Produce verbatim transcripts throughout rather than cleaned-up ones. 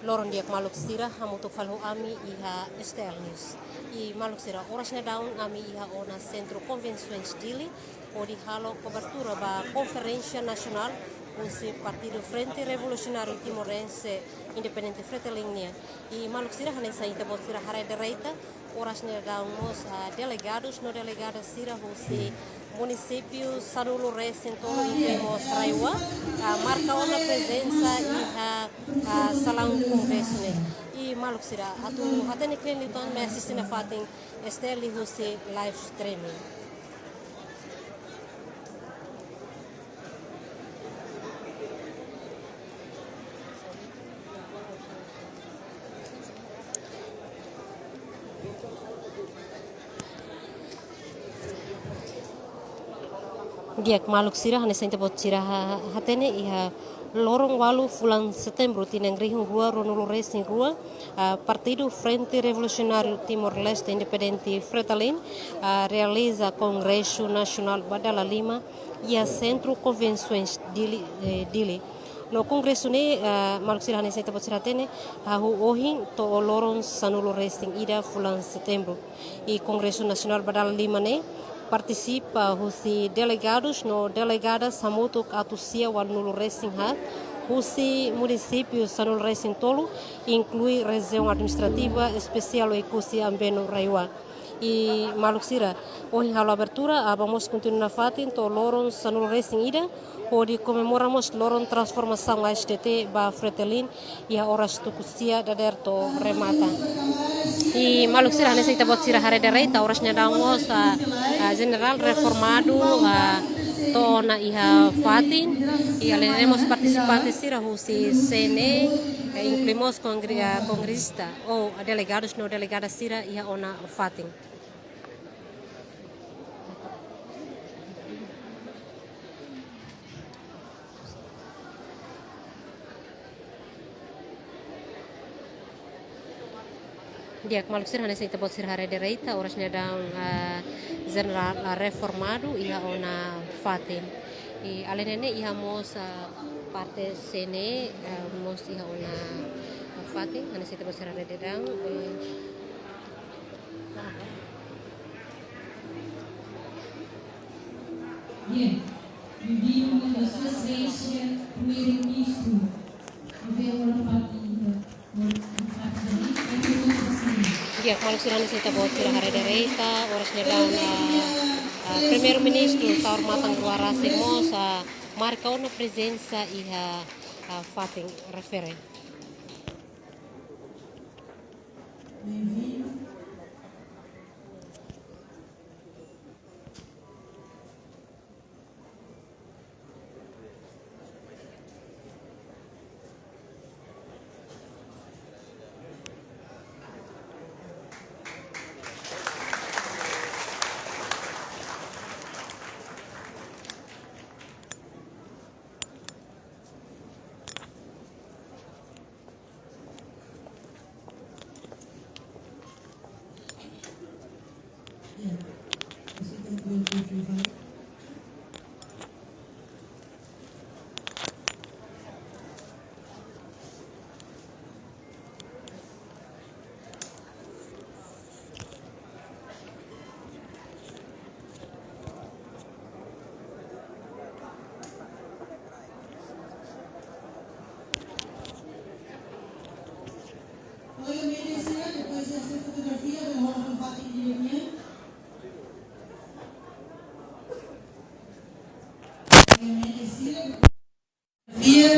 Loron di'ak maluk sira, hamutuk fali ho ami iha S T L News. I maluk sira, oras ne'e daudaun ami iha ona Sentru Konvensoens Dili, hodi halo kobertura ba konferénsia nasionál husi Partidu Frente Revolusionáriu Timorense Independente Fretilin nian. I maluk sira, hanesan ita-boot sira haree dereita, oras ne'e daudaun mós, ah, delegadus no delegadas sira husi munisípiu sanulu-resin-tolu, inklui mós RAEOA, ah, marka ona prezensa iha, ah, salaun kongresu ne'e. I maluk sira, atu hatene klin liután, mai asiste nafatin S T L husi live streaming. Di'ak maluk sira, hanesan ita-boot sira ha-, ha-, hatene, iha loron ualu fulan Setembru tinan rihun rua ruanulu-resin-rua, ah, Partidu Frente Revolusionáriu Timor-Leste Independente Fretilin, ah, realiza Kongresu Nasionál ba dala lima iha Sentru Konvensoens Dili, eh, Dili. No kongresu ne'e, ah, maluk sira, hanesan ita-boot sira hatene, hahú ohin to'o loron sanulu-resin-ida fulan Setembru. I Kongresu Nasionál ba dala lima ne'e partisipa husi delegadus no delegadas hamutuk atus sia ualunulu-resin-haat husi munisípiu sanulu-resin-tolu, inklui Rejiaun Administrativa Espesiál Oekusi Ambeno, RAEOA. I maluk sira, ohin halo abertura, aban mós kontinua nafatin to'o loron sanulu-resin-ida, hodi komemora mós loron transformasaun A S D T ba Fretilin, iha oras tuku sia dadeer to'o remata. I maluk sira, hanesan ita-boot sira haree dereita, oras ne'e daudaun mós, ah, ah, jenerál reformadu, ah, to'o ona iha fatin, i alende ne'e mós partisipante sira husi C N E, eh, inklui mós kongre-, ah, kongresista, ou delegadus no delegadas sira iha ona fatin. Di'ak maluk sira, hanesan ita-boot sira haree dereita, oras ne'e daudaun, ah, jenerál, ah, reformadu iha ona fatin. I alende ne'e iha mós, ah, parte C N E, ah, mós iha ona fatin, hanesan ita-boot sira haree de'it daudaun, eh, Bien, convido a Sua Excelência, Primeiro-Ministro, a ver uma fatinha, uma fatinha. Di'ak maluk sira, hanesan ita-boot sira haree dereita, oras ne'e daudaun, ah, ah, Primeiru-Ministru Taur Matan Ruarasik mós, ah, marka ona prezensa iha, ah, fatin refere. Bem-vindo. Oi, media sira, depois de hacer fotografia, vamos no fatin de reunião. Oi, media sira, fotografia,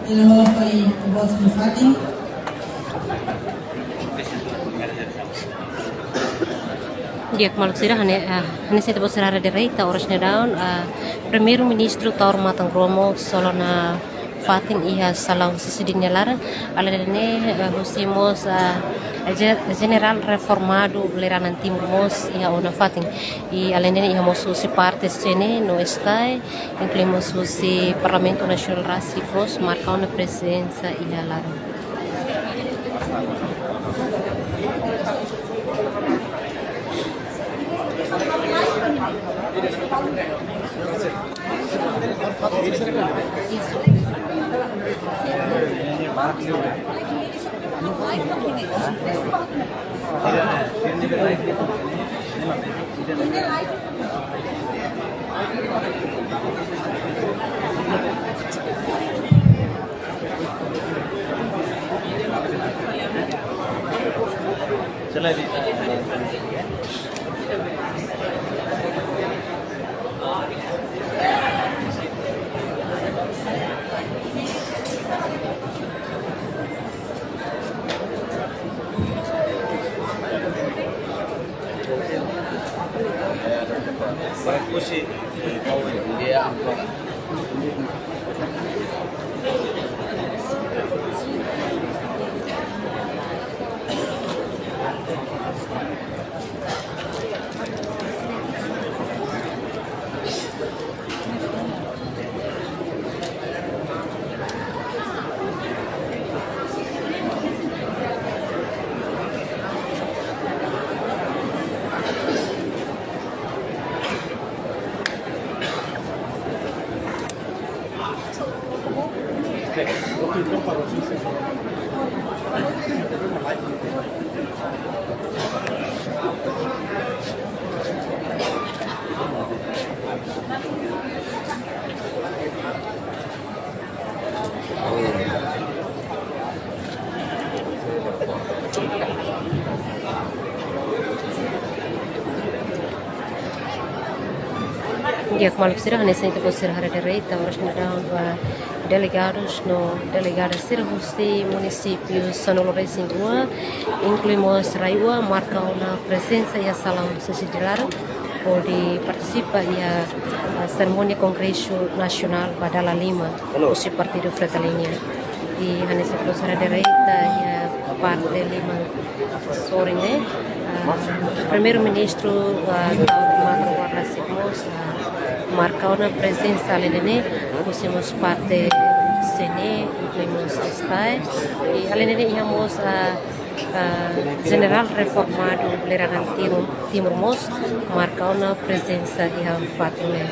e la hola fai voz no fatin. Di'ak maluk sira, hane, ah, hanesan ita-boot sira haree dereita, oras ne'e daudaun, ah, Primeiru-Ministru Taur Matan Rua mós hola ona fatin iha salaun Sisidi nia laran, alende ne'e, eh, husi mós, ah, je-, jenerál reformadu Liranan Timur mós iha ona fatin. I alende ne'e iha mós husi parte C N E no STAE, inklui mós husi Parlamentu Nasionál rasik mós marka ona prezensa iha laran. Di'ak, maluk sira, hanesan ita-boot sira haree de'it, oras ne'e daudaun ba delegadus no delegada sira husi munisípiu sanulu-resin-rua, inklui mós RAEOA, marka ona prezensa iha salaun sesi di laran, hodi partisipa iha, eh, serimónia Kongresu Nasionál ba dala lima husi Partidu Fretilin nian. I hanesan ita-boot sira haree de'it, iha parte liman sorin ne'e, ah, Primeiru-Ministru, ah, Taur Matar Guarda Sik mós, ah, marka ona prezensa alin ne'e, husi mós parte CNE, inklui mós STAE. I alin ne'e iha mós, ah, ah, Jenerál Reformadu Lideransa Timor, Timor mós marka ona prezensa iha fatin ne'e.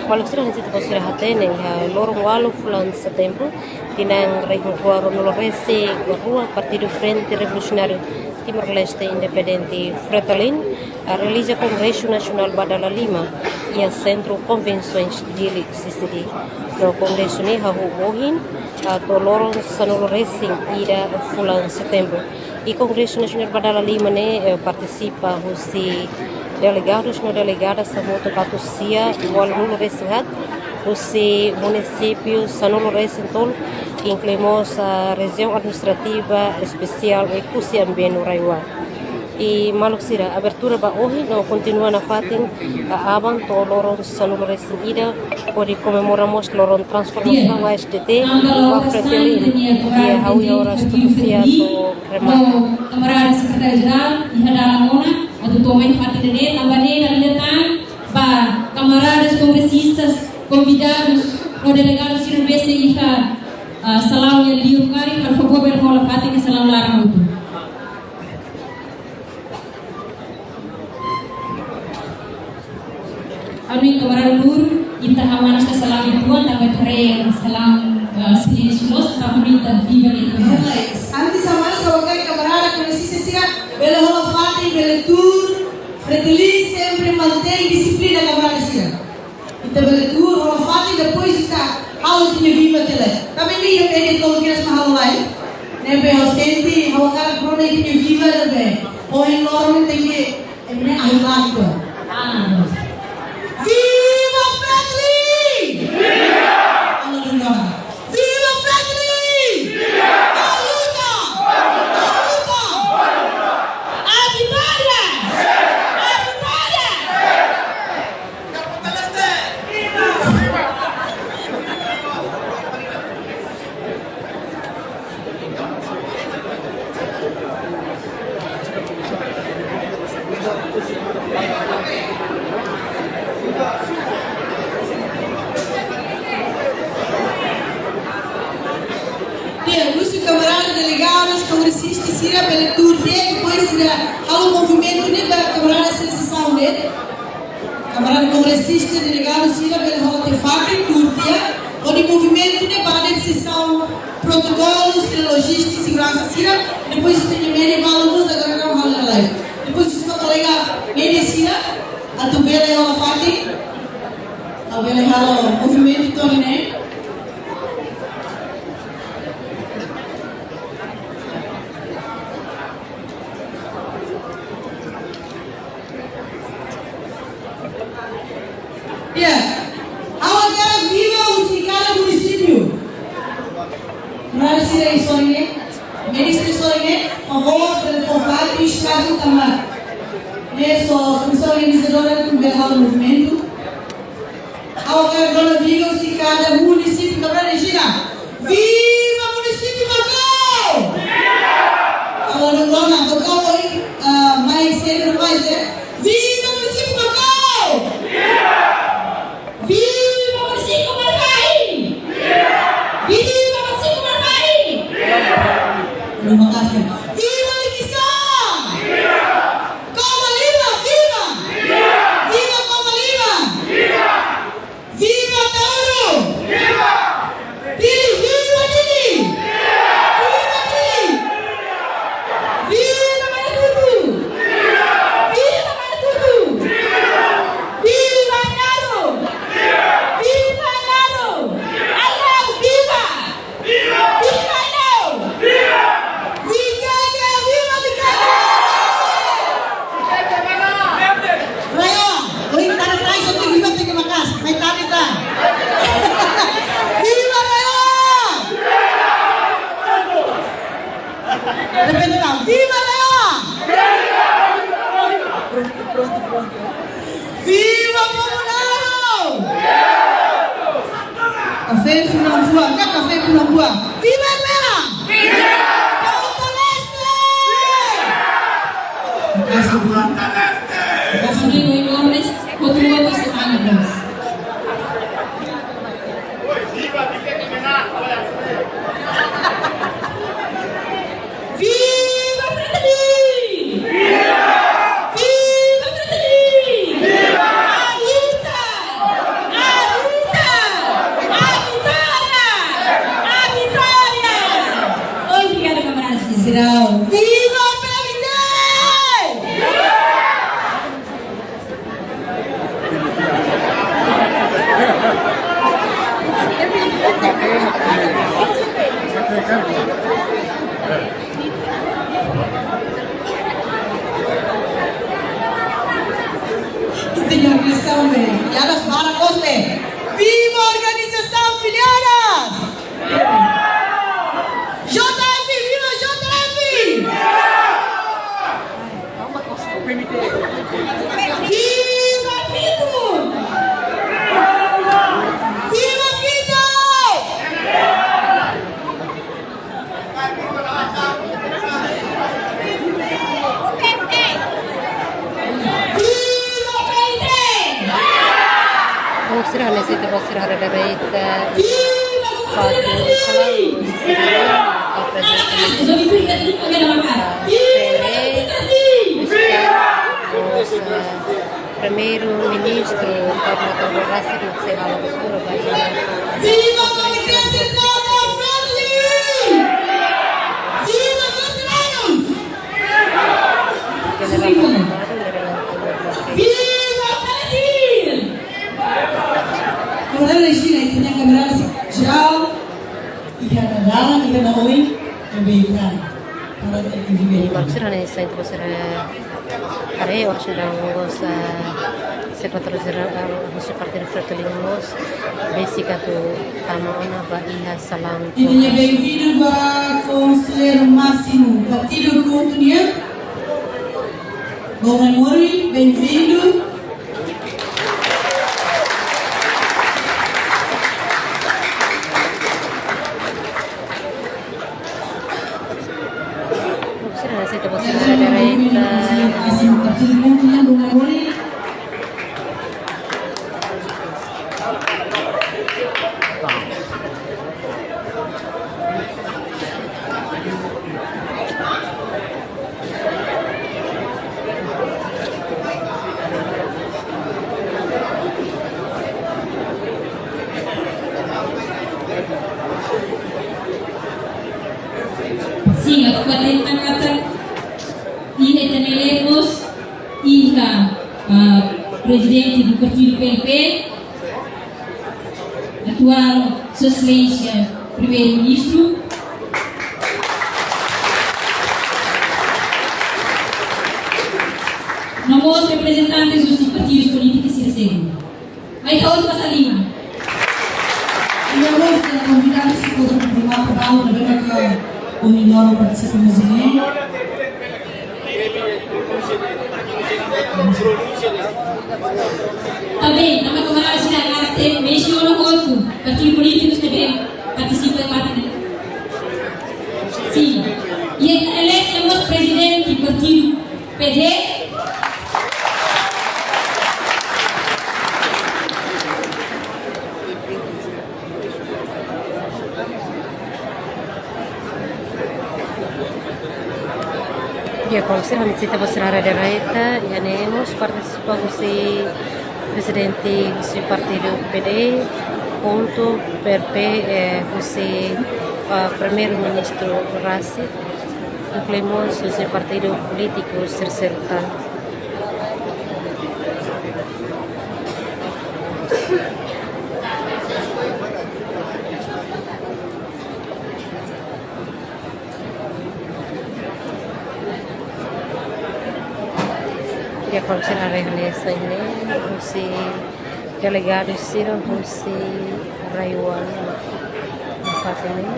Maluk sira, hanesan ita-boot sira hatene, iha loron ualu fulan Setembru, tinan rihun rua ruanulu-resin-rua, Partidu Frente Revolusionáriu Timor-Leste Independente, Fretilin, ah, realiza Kongresu Nasionál ba dala lima iha Sentru Konvensoens Dili, CCD. No kongresu ne'e hahú ohin, ah, to'o loron sanulu-resin-ida fulan Setembru. I Kongresu Nasionál ba dala lima ne'e, eh, partisipa husi delegadus no delegadas hamutuk atus sia ualunulu-resin-haat, husi munisípiu sanulu-resin-tolu, inklui mós, ah, Rejiaun Administrativa Espesiál Oekusi Ambenu, RAEOA. I maluk sira, abertura ba ohin no kontinua nafatin, ah, aban to'o loron sanulu-resin-ida, hodi komemora mós loron transformasaun ASDT ba Fretilin. I ha'u iha oras tuku sia to'o remata. Kamarada Sekretáriu Jerál, iha dalan ona, atu toma fatin ne'e, tanba ne'e dala ida tan, ba kamaradas kongresistas, konvidadus, no delegadus sira ne'ebé sei iha, ah, salaun iha liur karik, faz favor, bele hola fatin iha salaun laran hotu. Ami kamarada Nur, ita hamanas ka salaun ituan, tanba ita haree salaun, eh, silensiu loos, tanba ita viva ne'e. Antes hamanas ka, kamarada kongresista sira, bele hola fatin, bele tuur, Fretilin sempre mantein dixiplina, kamarada sira. Ita bele tuur, hola fatin, depois ita halo ita-nia viva tiha lai. Tanba ne'e iha edit tolu kiras mak halo lai. Ne'ebé ha'u sente, ha'u hakarak rona ita-nia viva ne'ebé. Ohin loron ne'e tenke, ema ne'e ahi lagi to. Ah. Viva Fretilin! Viva! Halo dulu. Viva Fretilin! Viva! A luta! A luta! A vitória! A vitória! sira bele tuur tiha, depois sira halo movimentu ne'e ba kamarada sira sasán ne'e. Kamarada kongresista, delegadu sira bele hola tiha fatin, tuur tiha, hodi movimentu ne'e ba dentru sesaun protokolu, sira lojístika, seguransa sira, depois ita-nia média balu mós agora halo live. Depois sira kolega média sira, atu bele hola fatin, atu bele halo movimentu to'o ne'e. Ya, ha'u hakarak viva husi kada munisípiu. Para sira iha sorin ne'e, média sira iha sorin ne'e, favór, telefone, fatin, espasu tanba ne'e só, komisaun organizadora ne'e bele halo movimentu. Ha'u hakarak dona viva husi kada munisípiu, kamarada Regina. Viva munisípiu Baucau! Kalau dona, dona Baucau, oi, ah, mai sira mai, eh. Viva munisípiu Baucau! Viva munisípiu Marfai! Viva munisípiu Marfai! Terima kasih. Viva Likisá! Kau Maliba, viva! Viva Kau Maliba! Viva Tauru! Viva! Dili, viva Dili! Viva Dili! Viva Maretutu! Viva Maretutu! Viva Ainaro! Viva Ainaro! Ainaro, viva! Viva Ainaro! Viva! Viva, viva, viva! Rayoa, oi, tara trai só tem viva tem que macas, mas tá ali tá. Viva Rayoa! Repete não, viva Rayoa! Viva Povo Naro! Kafé Funafuan, ka kafé Funafuan. Viva Ermera! Viva! Timor-Leste! Terima kasih, Bu. Terima kasih. Rodrigo Gomes, Rodrigo Gomes, Ana Gomes. Viva Fretilin! Viva! Viva Fretilin! Viva! Aluta! Aluta! Avitória! Avitória! Obrigada, kamarada. Serau. Viva P M D! Ita-nia organizasaun be, filiadas barak loos be. Viva organizasaun filiadas! J F, viva J F! Viva Fitu! Viva Fitu! Viva P I T! Bom, sira hanesan ita-boot sira haree de'it, eh, Viva Fatu Fatu Fatu! Sira apresenta Viva P T! Viva P T! Viva! Terus, eh, Primeiru-Ministru, Fernando Haddad, sei halo abertura ba ita. Viva Komité Setór Fretilin! Viva veteranus! Viva Fretilin! Kamarada Regina, ita-nia kamarada jerál, iha dalan, iha oin, iha beiran. Para ita individu. Bom, sira hanesan ita-boot sira haree, oras ne'e daudaun mós, eh, Sekretáriu Jerál, eh, husi Partidu Fretilin mós besik atu tama ona ba iha salaun. Ita-nia benvindu ba Konselleiru Másimu Partidu KHUNTO nian, Bong Maimori, benvindu. Sira hanesan ita-boot sira haree de'it, eh, ah, prezidente do partidu P L P, atuál Sua Exelénsia Primeiru-Ministru. No mós reprezentantes dos partidus polítikus sira seluk. Mai ita hotu basa liman. Iha mós, eh, konvidadu sira hotu primata bau, ne'ebé maka ohin loron partisipa mós iha ne'e. Tanba, tanba kamarada sira hakarak atu mensiona hotu partidu polítiku ne'ebé partisipa iha fatin ne'e. Sin. Iha ita elei mós prezidente partidu P D. Di'ak, kolega sira, ami sei ita ba sira haree direita, iha ne'e mós partisipa husi prezidente husi partidu P D, juntu P R P, eh, husi, eh, Primeiru-Ministru rasik, inklui mós husi partidu polítiku sira seluk tan. Di'ak, kolega sira, haree hanesan ne'e, husi delegadu sira husi RAEOA iha fatin ne'e.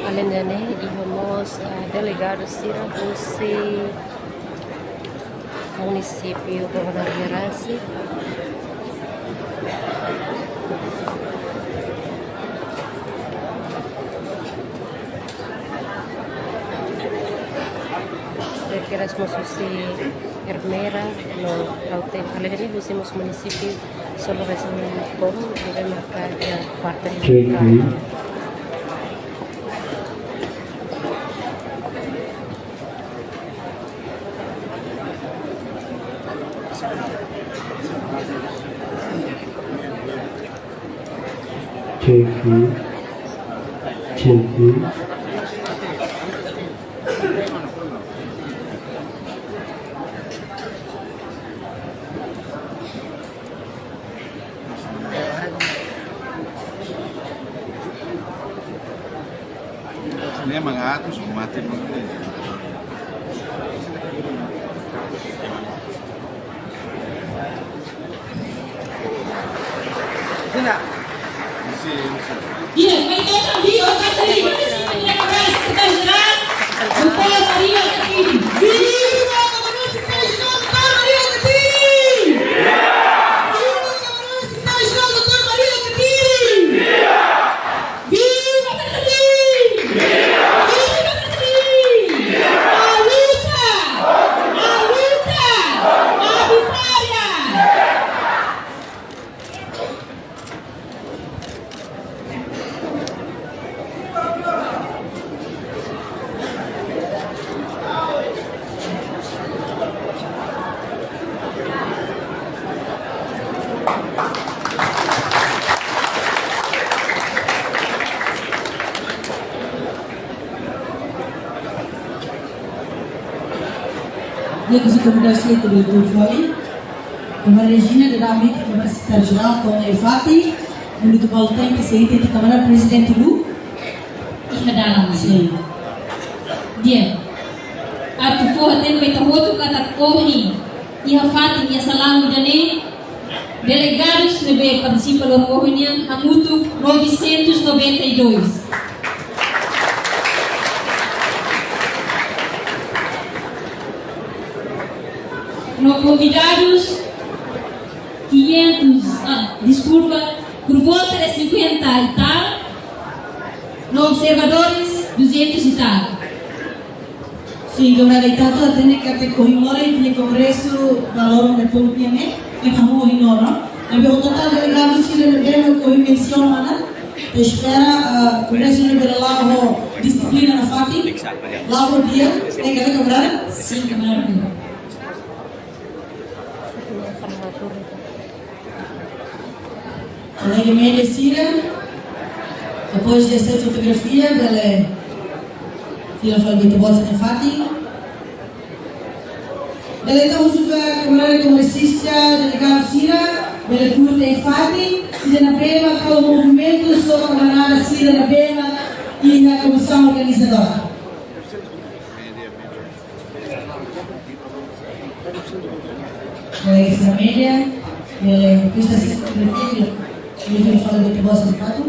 Aleinde ne'e, iha mós, eh, delegadu sira husi munisípiu Bobonaro nian rasik. De'it kedas mós husi Ermera no Lautém. Aleinde husi mós munisípiu Solo Resin Pom, ne'ebé maka iha parte. Check, check. Check, check. Ne'e mak atus mate mate. Sina. Sim, sim. Di'ak, mai ita basa liman, Sekretaris Jerál, doutór Mari Alkatiri. Viva Kamaru Sekretaris Jerál, doutór Mari Alkatiri! Viva Kamaru Sekretaris Jerál, doutór Mari Alkatiri! Viva Fretilin! Viva Fretilin! A luta! A luta! Arbitrária! Di'ak, husi komunidade sira ita bele tuur fali. Kamarada Regina, dadaun mak Kamarada Sekretáriu Jerál to'o iha fatin, minutu balu tenke sei ita, ita Kamarada Prezidente Lu. Iha dalan. Sim. Di'ak. Atu fó-hatene ba ita hotu katak ohin iha fatin, iha salaun ida-ne'e, delegadus ne'ebé partisipa loron ohin nian hamutuk novecentos e noventa e dois. No konvidadus quinhentos, ah, deskulpa, por volta de cinquenta e tal, no observadores duzentos e tal. Sim, kamarada, ita atu hatene katak ohin loron ita-nia kongresu ba loron de'it ne'e, ne'e hahú ohin loron. Ne'ebé o totál delegadu sira ne'ebé ohin mensiona ona, ita espera, ah, kongresu ne'e bele la'o ho dixiplina nafatin, la'o ho di'ak, ne'e ka lae, kamarada? Sim, kamarada. Kolega média sira, depois de hacer fotografia, bele fila fali ba ita-boot sira iha fatin. Entaun, husu ba kamarada kongresista, delegadu sira, bele tuur iha fatin, ida ne'ebé mak halo movimentu, só kamarada sira ne'ebé mak iha komisaun organizadora. Kolega sira media, bele, kolega sira media, bele fala de voz de fato.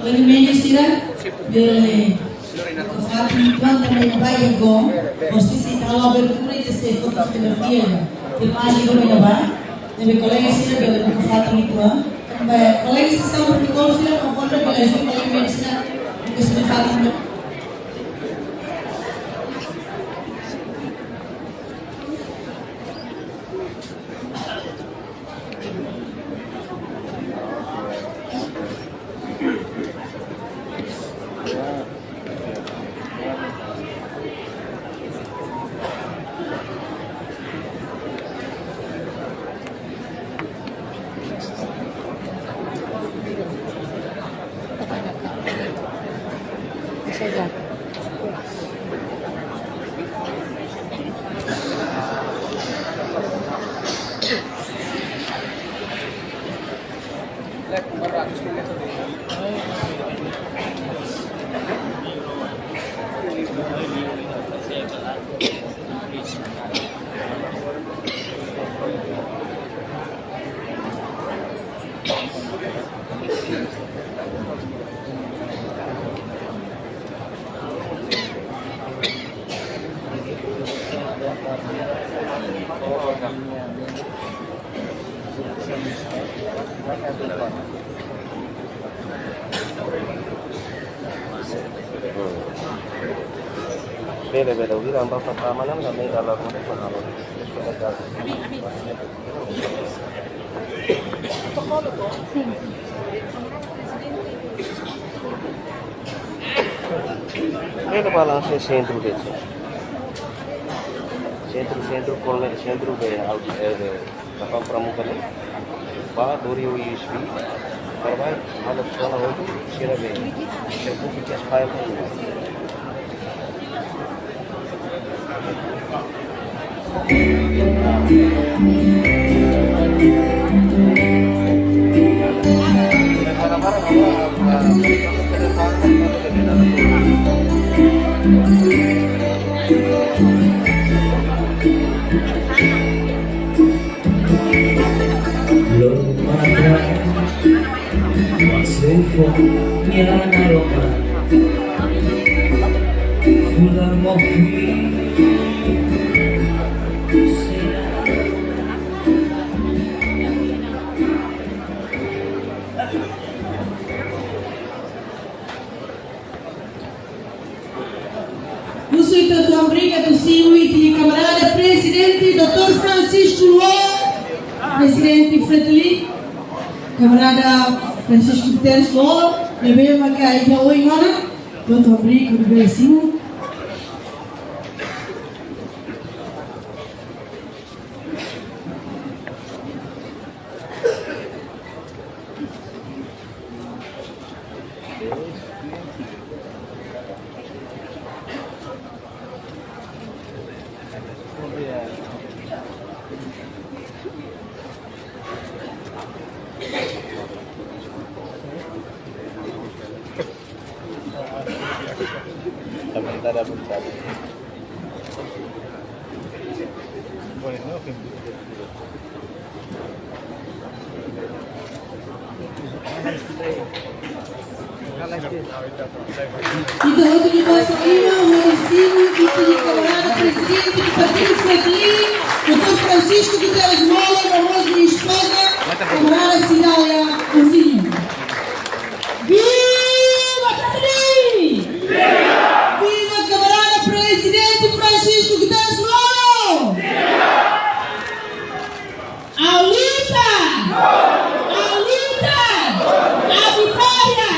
Kolega media sira, bele buka fatin uitoan tanba iha ne'ebá iha goon, orsida sei halo abertura ida sei fotografia, filmagem iha ne'ebá, ne'ebé kolega sira bele buka fatin uitoan. Tanba kolega sira protokolu sira, favór bele ajuda kolega media sira, buka sira fatin uitoan. Bele, bele, o Irã ba fa ka mana na me da la ko na lo. Bele balansa sentru de. Sentru, sentru, kone, sentru de, au, eh, de, Lapang Pramuka ne'e, ba dori U S B, para ba, halo zona oitu, sira be, sira pun bikin file kan. Lo mata, masuk fo, nyana ropa. Husu ita-nia obrigadu, simu ita-nia kamarada Prezidente doutór Francisco Lú, Prezidente Fretilin, kamarada Francisco Guterres Lú, ne'ebé maka iha oin ona, ita-nia obrigadu, simu. Ita hotu nia basa liman, hodi simu ita-nia kamarada Prezidente Partidu Fretilin, doutór Francisco Guterres Lú, no mós nia espoza, kamarada Cidália Coutinho. Viva Fretilin! Viva kamarada Prezidente Francisco Guterres Lú! Aumenta! Aumenta! A vitória!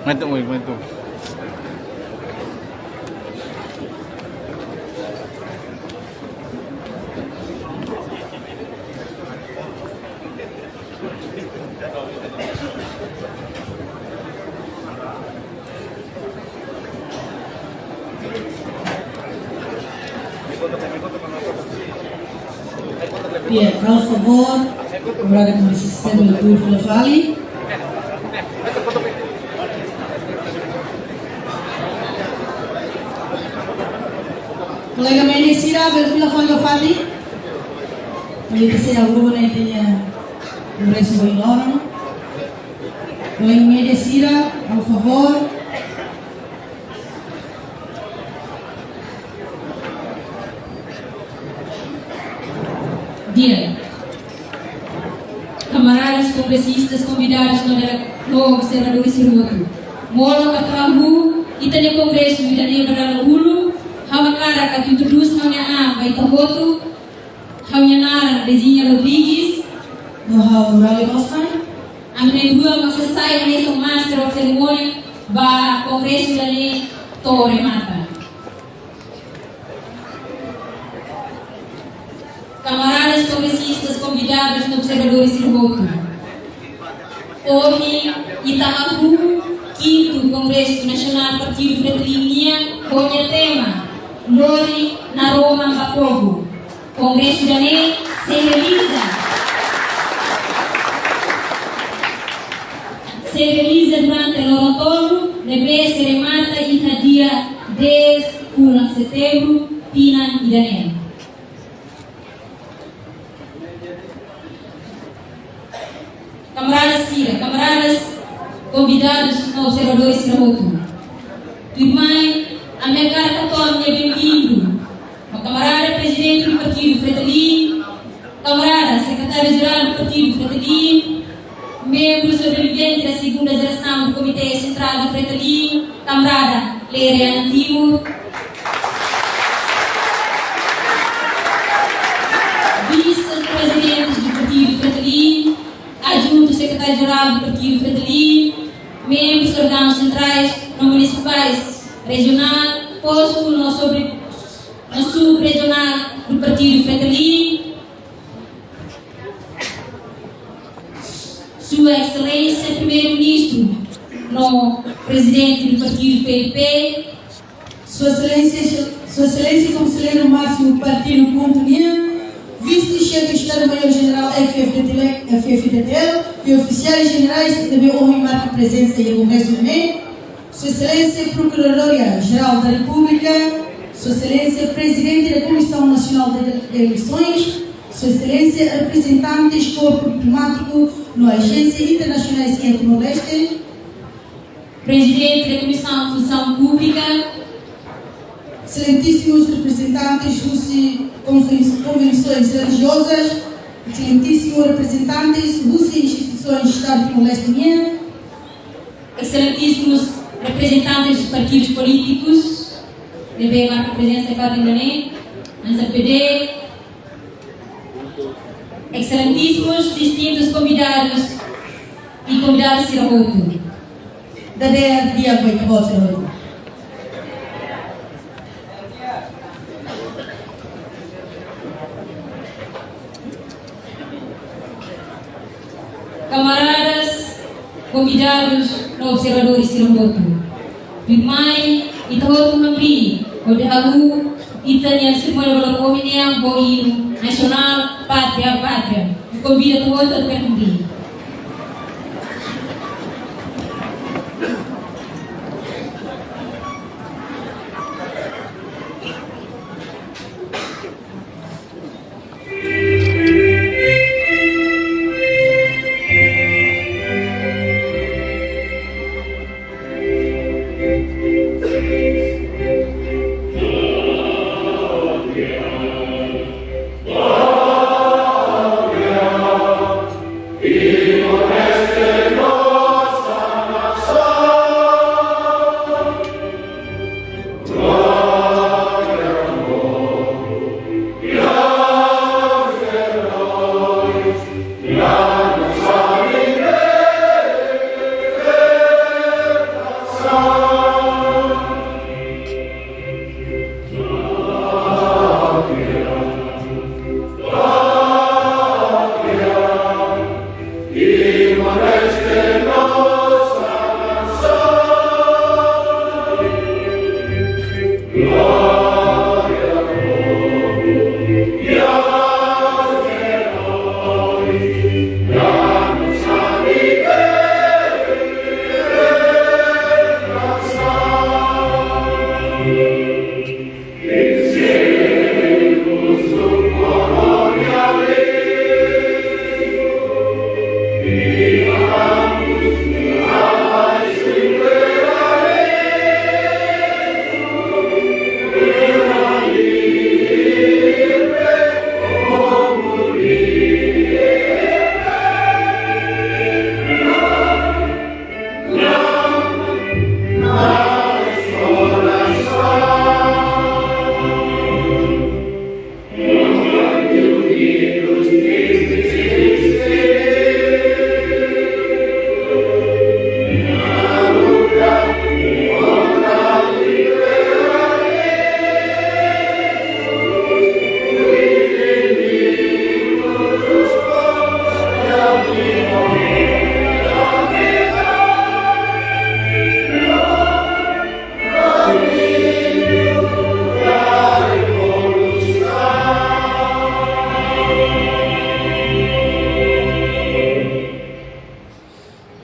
Mantap, woi, mantap. Bien, por favor, kamarada Komisaun Sistema Eleitóriu fila fali. Kolega média sira, bele fila fali ba fatin. Kolega sira, grupu ne'e tenke resu ba loron. Kolega média sira, por favor. Di'ak. Kamaradas kongresistas, konvidadus no dele-, no observadores sira hotu. Molok ka hahú, ita-nia kongresu ida-ne'e ba dala uluk, ha'u hakarak atu introdús ha'u-nia an ba ita hotu, ha'u-nia naran Virginia Rodrigues. No ha'u Raleigh Boston. Ami na'in-rua mak sei sai hanesan Master of Ceremony ba kongresu ida-ne'e to'o remata. Kamaradas kongresistas, konvidadus no observadores sira hotu. Ohin ita hahú kintu Kongresu Nasionál Partidu Fretilin nian ho nia tema Lori Naroman ba Povu. Kongresu ida-ne'e sei realiza, sei realiza durante loron tolu, ne'ebé sei remata iha dia dez fulan Setembru, tinan ida-ne'e. Kamarada sira, kamaradas konvidadus no observadores sira hotu. Tuirmai, ami hakarak hato'o ami-nia benvindu ba kamarada Prezidente do Partidu Fretilin, kamarada Sekretáriu Jerál do Partidu Fretilin, membru sobrevivente da segunda geração do Comité Central do Fretilin, kamarada Leriana Timur, vice-prezidentes do Partidu Fretilin, adjunto sekretáriu-jerál do Partidu Fretilin, membros órgãos centrais no municipais, regional, posto no sobre, no sub-regional do Partidu Fretilin, Sua Excelência Primeiro-Ministro no Presidente do Partido P I P, Sua Excelência, Sua Excelência Conselheiro Máximo Partido Ponto nian, Vise-Xefe Estadu-Maior Jenerál F F D T L, F F D T L, e ofisiais jenerais ne'ebé ohin marka prezensa iha Kongresu ne'e, Sua Exelénsia Prokuradora-Jerál da Repúblika, Sua Exelénsia Prezidente da Komisaun Nasionál de Eleisoins, Sua Exelénsia reprezentantes korpu diplomátiku no ajénsia internasionais iha Timor-Leste, Prezidente da Komisaun Funsaun Públika, exelentísimus reprezentantes husi konven-, konvensoins relijiozas, exelentísimus reprezentantes husi instituisoins Estadu Timor-Leste nian, exelentísimus reprezentantes partidus polítikus ne'ebé marka prezensa iha fatin ida-ne'e, hanesan P D, exelentísimus distintus konvidadus i konvidada sira hotu. Dadeer di'ak ba ita-boot sira hotu. Kamaradas, konvidadus no observadores sira hotu. Tuirmai, ita hotu hamriik hodi halo ita-nia serimónia balun ohin nian ho inu nasionál Pátria, Pátria. Konvida ita hotu atu hamriik.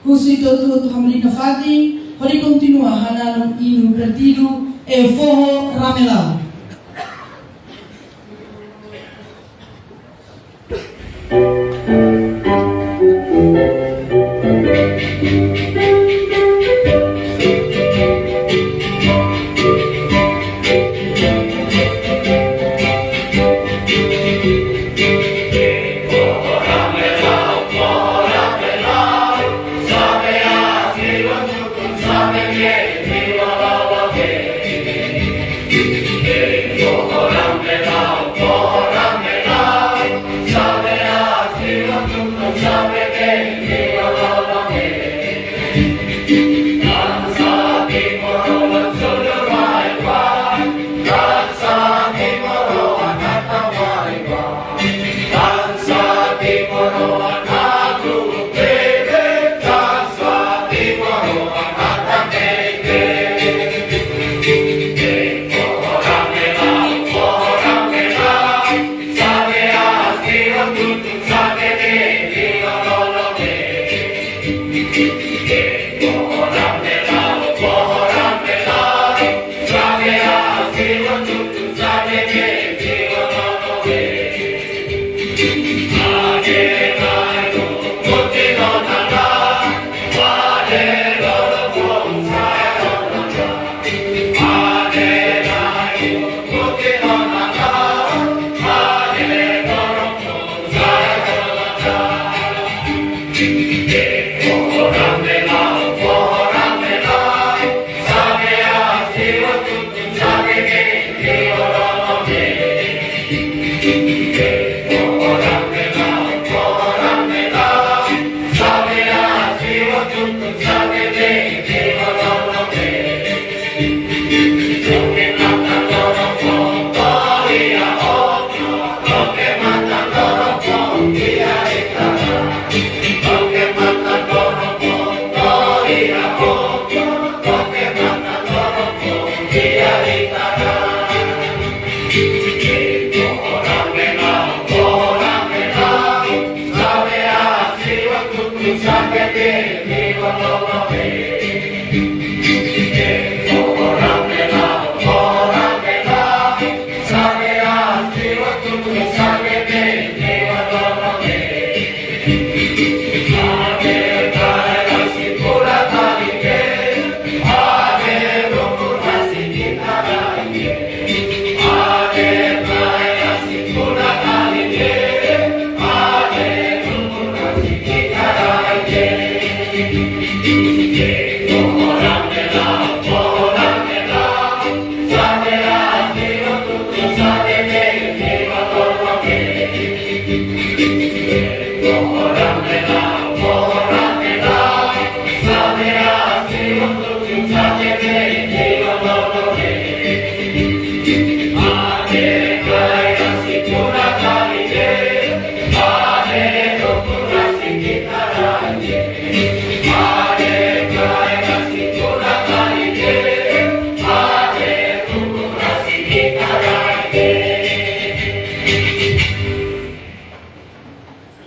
Husu ita hotu atu hamriik nafatin, hodi kontinua hananu inu partidu, E Foho Ramelau.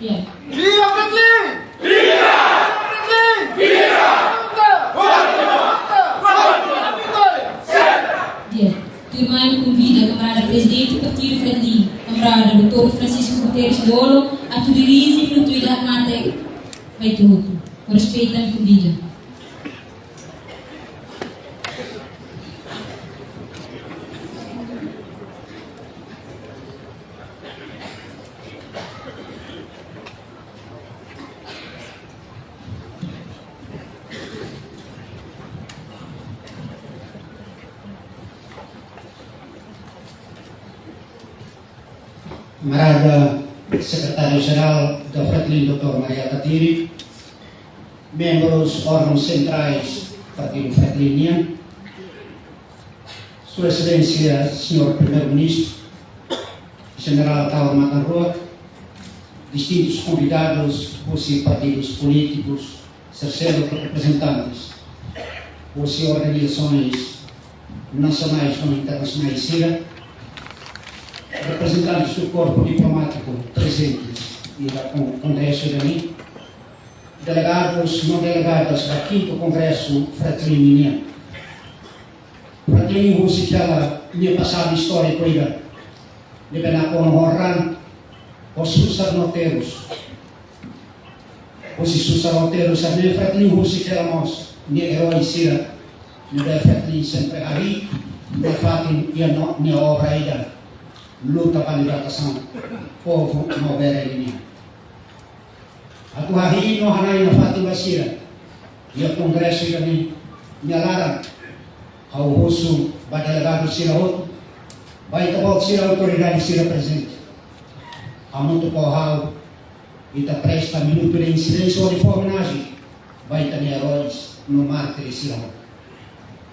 Ya. Viva Fretilin! Viva! Fretilin! Viva! Luta! Forte! Luta! Forte! Vitória! Sempre! Ya. Tuirmai ami konvida kamarada Prezidente Partidu Fretilin, kamarada doutór Francisco Guterres Lú, atu dirije minutu ida mate ba ita hotu. Ho respeitu ami konvida. Kamarada Sekretáriu-Jerál da Fretilin, doutór Mari Alkatiri, membrus órgauns sentrais Partidu Fretilin nian, Sua Exelénsia Señór Primeiru-Ministru, Jenerál Taur Matan Ruak, distintus konvidadus husi partidus polítikus, sira seluk, reprezentantes husi organizasoens nasionais no internasionais sira, reprezentantes do korpu diplomátiku prezentes iha kon-, kongresu ida-ne'e, delegadus no delegadas ba kintu kongresu Fretilin nian. Fretilin husi hela nia pasadu istóriku ida, ne'ebé nakonu ho ran, ho susar no terus. Husi susar no terus sira-ne'e, Fretilin husi hela mós nia erói sira, ne'ebé Fretilin sempre harii nafatin iha no-, nia obra ida, luta ba libertasaun povu maubere nian. Atu hahi'i no hana'i nafatin ba sira iha kongresu ida-ne'e nia laran, ha'u husu ba delegadu sira hotu, ba ita-boot sira, autoridade sira prezente, hamutuk ho ha'u, ita presta minutu ida silénsiu hodi fó omenajen ba ita-nia eróis no mártires sira hotu.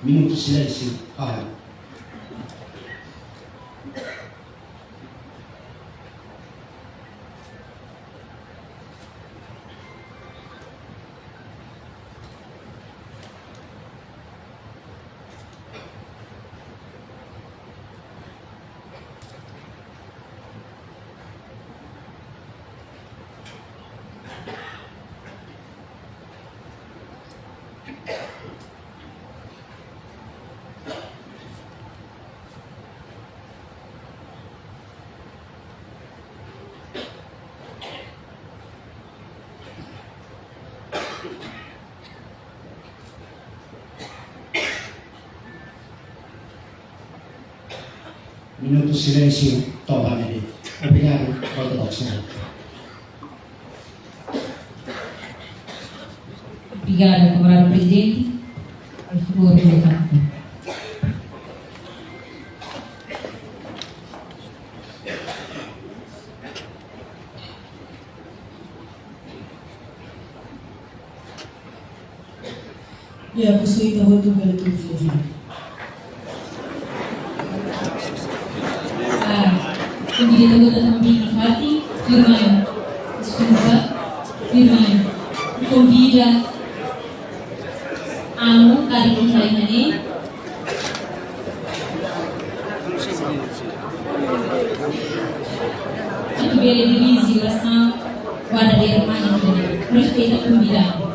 Minutu silénsiu, ha'u. Minutu silénsiu to'o ba ne'e de'it. Obrigadu, Rota Boxer. Obrigada, kamarada Prezidente. Por favor, Rota. Ya, husu ita-boot bele tuur fila-fila. Ah, konvida ita-boot atu manas nafatin, tuirmai. Deskulpa, tuirmai. Konvida amu, karik ita iha ne'e. Atu bele dirije orasaun ba dadeer mane ida-ne'e. Respeita konvidadu.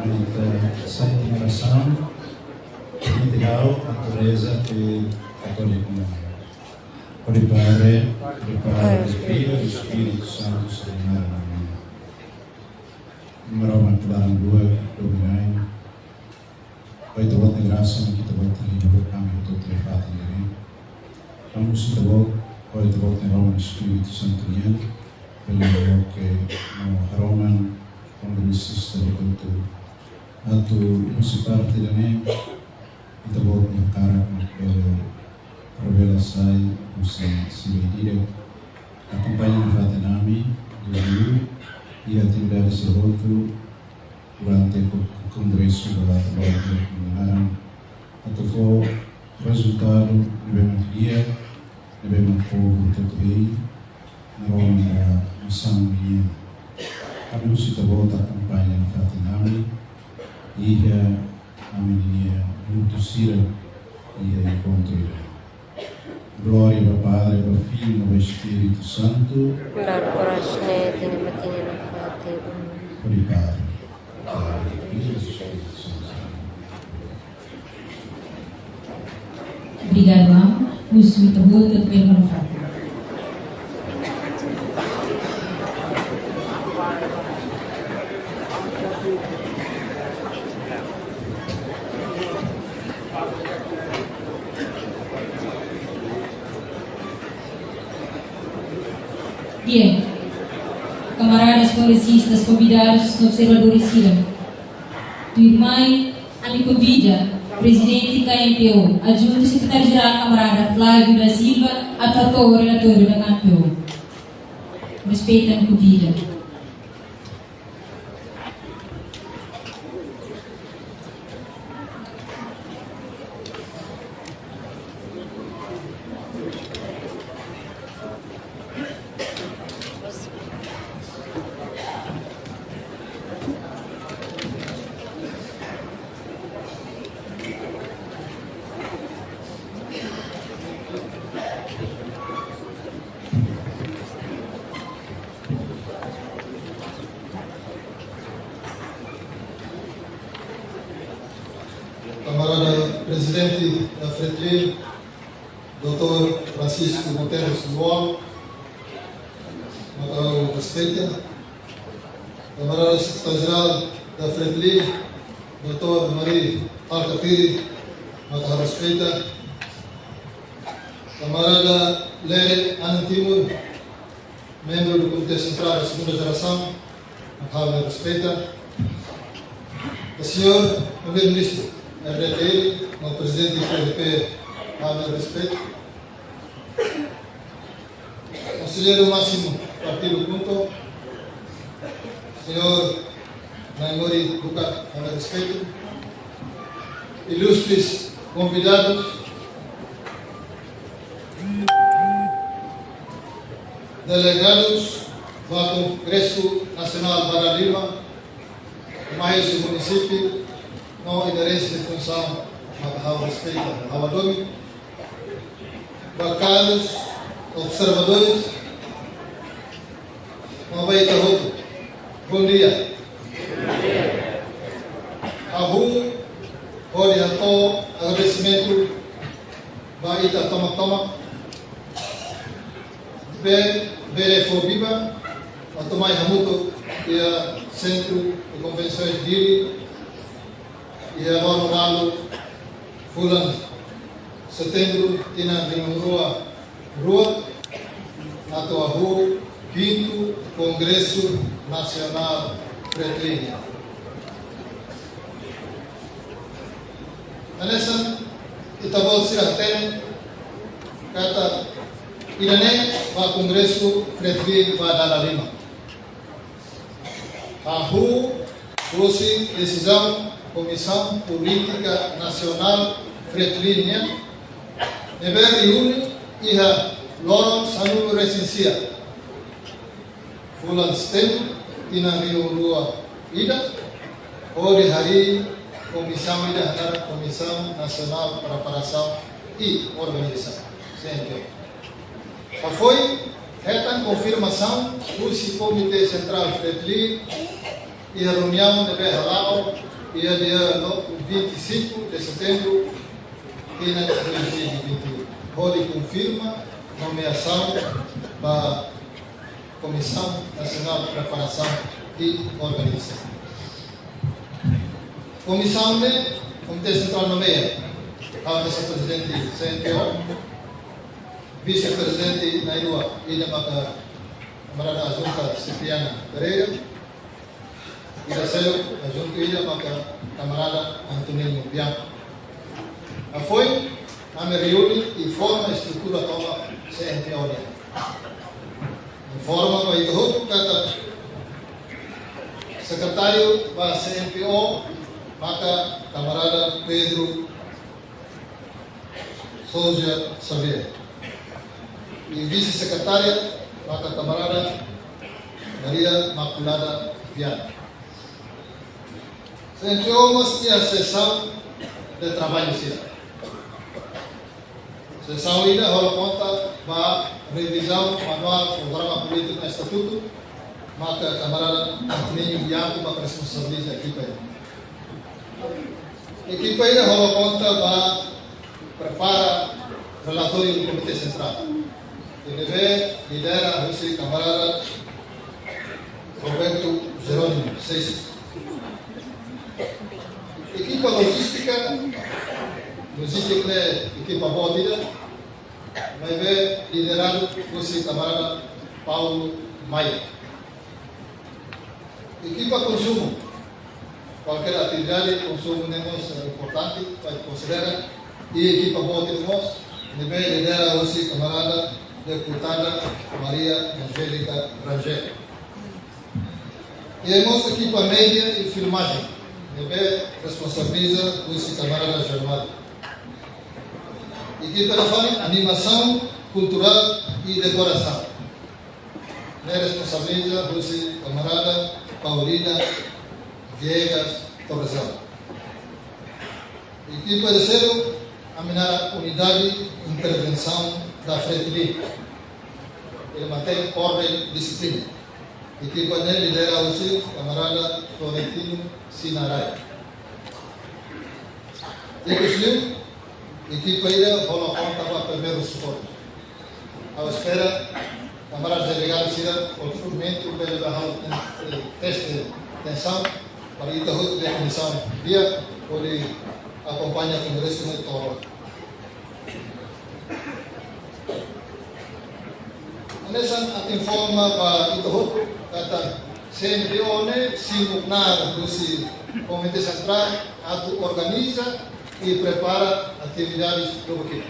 Ita sai orasaun, ita halo natureza ke katolika. Hodi Padre, hodi Padre, hodi Filho, hodi Espíritu Santu, Señor. Amén. Maromak klaran dua, dominai. Ho Ita-Boot nia grasa, ita-boot nia buat ami hotu iha fatin ida-ne'e. Ami husu Ita-Boot, ho Ita-Boot nia Rohan Espíritu Santu nian, bele loke no haroman kongresista hotu. Atu husi parte ida-ne'e, Ita-Boot nia hakarak mak bele revela sai husi sira ida-idak. Akompaña nafatin ami, durante atividade sira hotu, durante ko-, kongresu ba, ba, ba, ba, atu fó rezultadu ne'ebé mak di'ak, ne'ebé mak povu hotu hein, naroman ba nasaun nian. Ami husu Ita-Boot akompaña nafatin ami, iha ami-nia lutu sira iha enkontru ida. Glória ba Padre, ba Filho, ba Espíritu Santu. Dala rua oras ne'e, iha matenek nafatin. Hodi Padre, Padre, Filho, Espíritu Santu. Obrigadu, amu. Husu ita-boot atu bele ba nafatin. Bien. Kamaradas kongresistas, konvidadus, observadores sira. Tuirmai, ami konvida Prezidente K M P O, Adjuntu Sekretáriu Jerál, kamarada Flávio da Silva, atu hato'o relatóriu da K M P O. Respeita no konvida. Kamarada Prezidente da Fretilin, doutór Francisco Guterres Luol, mak ha'u respeita. Kamarada Sekretáriu Jerál da Fretilin, doutór Mari Alkatiri, mak ha'u respeita. Kamarada Lere Anan Timur, membro do Comitê Central da Segunda Geração, mak ha'u respeita. O senhor Primeiro-Ministro R D T L, no Presidente do P D P, ha'u respeita. Konselleiru Másimu Partidu KHUNTO, señór Naimori Duka, ha'u respeita. Ilustres konvidadus, delegadus ba Kongresu Nasionál Barak Lima, mai husi munisípiu, No inerese de funsaun, maka ha'u respeita, ha'u hadomi. Ba karus, observadores, no ba ita hotu. Bom dia. Ha'u hodi hato'o agradesimentu ba ita tomak-tomak. Be, bele fó biban, atu mai hamutuk iha Centro de Convenções Dili, iha loron ualu fulan Setembru, tinan rihun rua rua, atu hahú kintu Kongresu Nasionál Fretilin. Hanesan ita-boot sira hatene katak ida-ne'e ba Kongresu Fretilin ba dala lima. Hahú husi desizaun Komisaun Polítika Nasionál Fretilin nian, ne'ebé reúne iha loron sanulu-resin-sia fulan Setembru, tinan rihun rua ida, hodi harii komisaun ida hanaran Komisaun Nasionál Preparasaun i Organizasaun, C N P O. Hafoin hetan konfirmasaun husi Komité Sentrál Fretilin iha reuniaun ne'ebé hala'o iha dia vinte e cinco de Setembro, tinan dois mil e vinte e um, hodi konfirma nomeasaun ba Komisaun Nasionál Preparasaun i Organizasaun. Komisaun ne'e, Komité Sentrál nomeia, ha'u hanesan prezidente C N P O, vise-prezidente na'in-rua, ida maka kamarada adjunta Cipriana Pereira, ida seluk adjuntu ida maka kamarada Antoninho Bianco. Hafoin, ami reúne i forma estrutura tomak C N P O nian. Informa ba ita hotu katak sekretáriu ba C N P O maka kamarada Pedro Sousa Xavier. I vise-sekretária maka kamarada Maria Imaculada Viana. C N P O mós iha sesaun de traballu sira. Sesaun ida hola konta ba revizaun manuál programa polítiku no estatutu, maka kamarada Antoninho Bianco maka responsabiliza ekipa ida. Ekipa ida hola konta ba prepara relatóriu Komité Sentrál, ne'ebé lidera husi kamarada Roberto Jerónimo Seixas. Ekipa lojístika, lojístika ne'e ekipa boot ida, maibé lideradu husi kamarada Paulo Maia. Ekipa konsumu, kualkér atividade konsumu ne'e mós importante para konsidera, i ekipa boot ida mós, ne'ebé lidera husi kamarada deputada Maria Angélica Rangel. I mós ekipa média i filmajen, ne'ebé responsabiliza husi kamarada Germano. Ekipa ida fali animasaun kulturál i dekorasaun, ne'e responsabiliza husi kamarada Paulina Viegas Torresal. Ekipa ida seluk, ami naran Unidade Intervensaun da Fretilin, ne'ebé mantém orden, dixiplina. Ekipa ne'e lidera husi kamarada Florentino Sinarai. Ikusliu, ekipa ida hola konta ba primeirus sokorus. Ha'u espera kamarada delegadu sira, kualkér momentu bele ba halo, eh, teste tensaun, para ita hotu iha kondisaun di'ak hodi akompaña kongresu ne'e to'o. Hanesan atu informa ba ita hotu katak C N P O ne'e simu knaar husi Komité Sentrál atu organiza i prepara atividades do que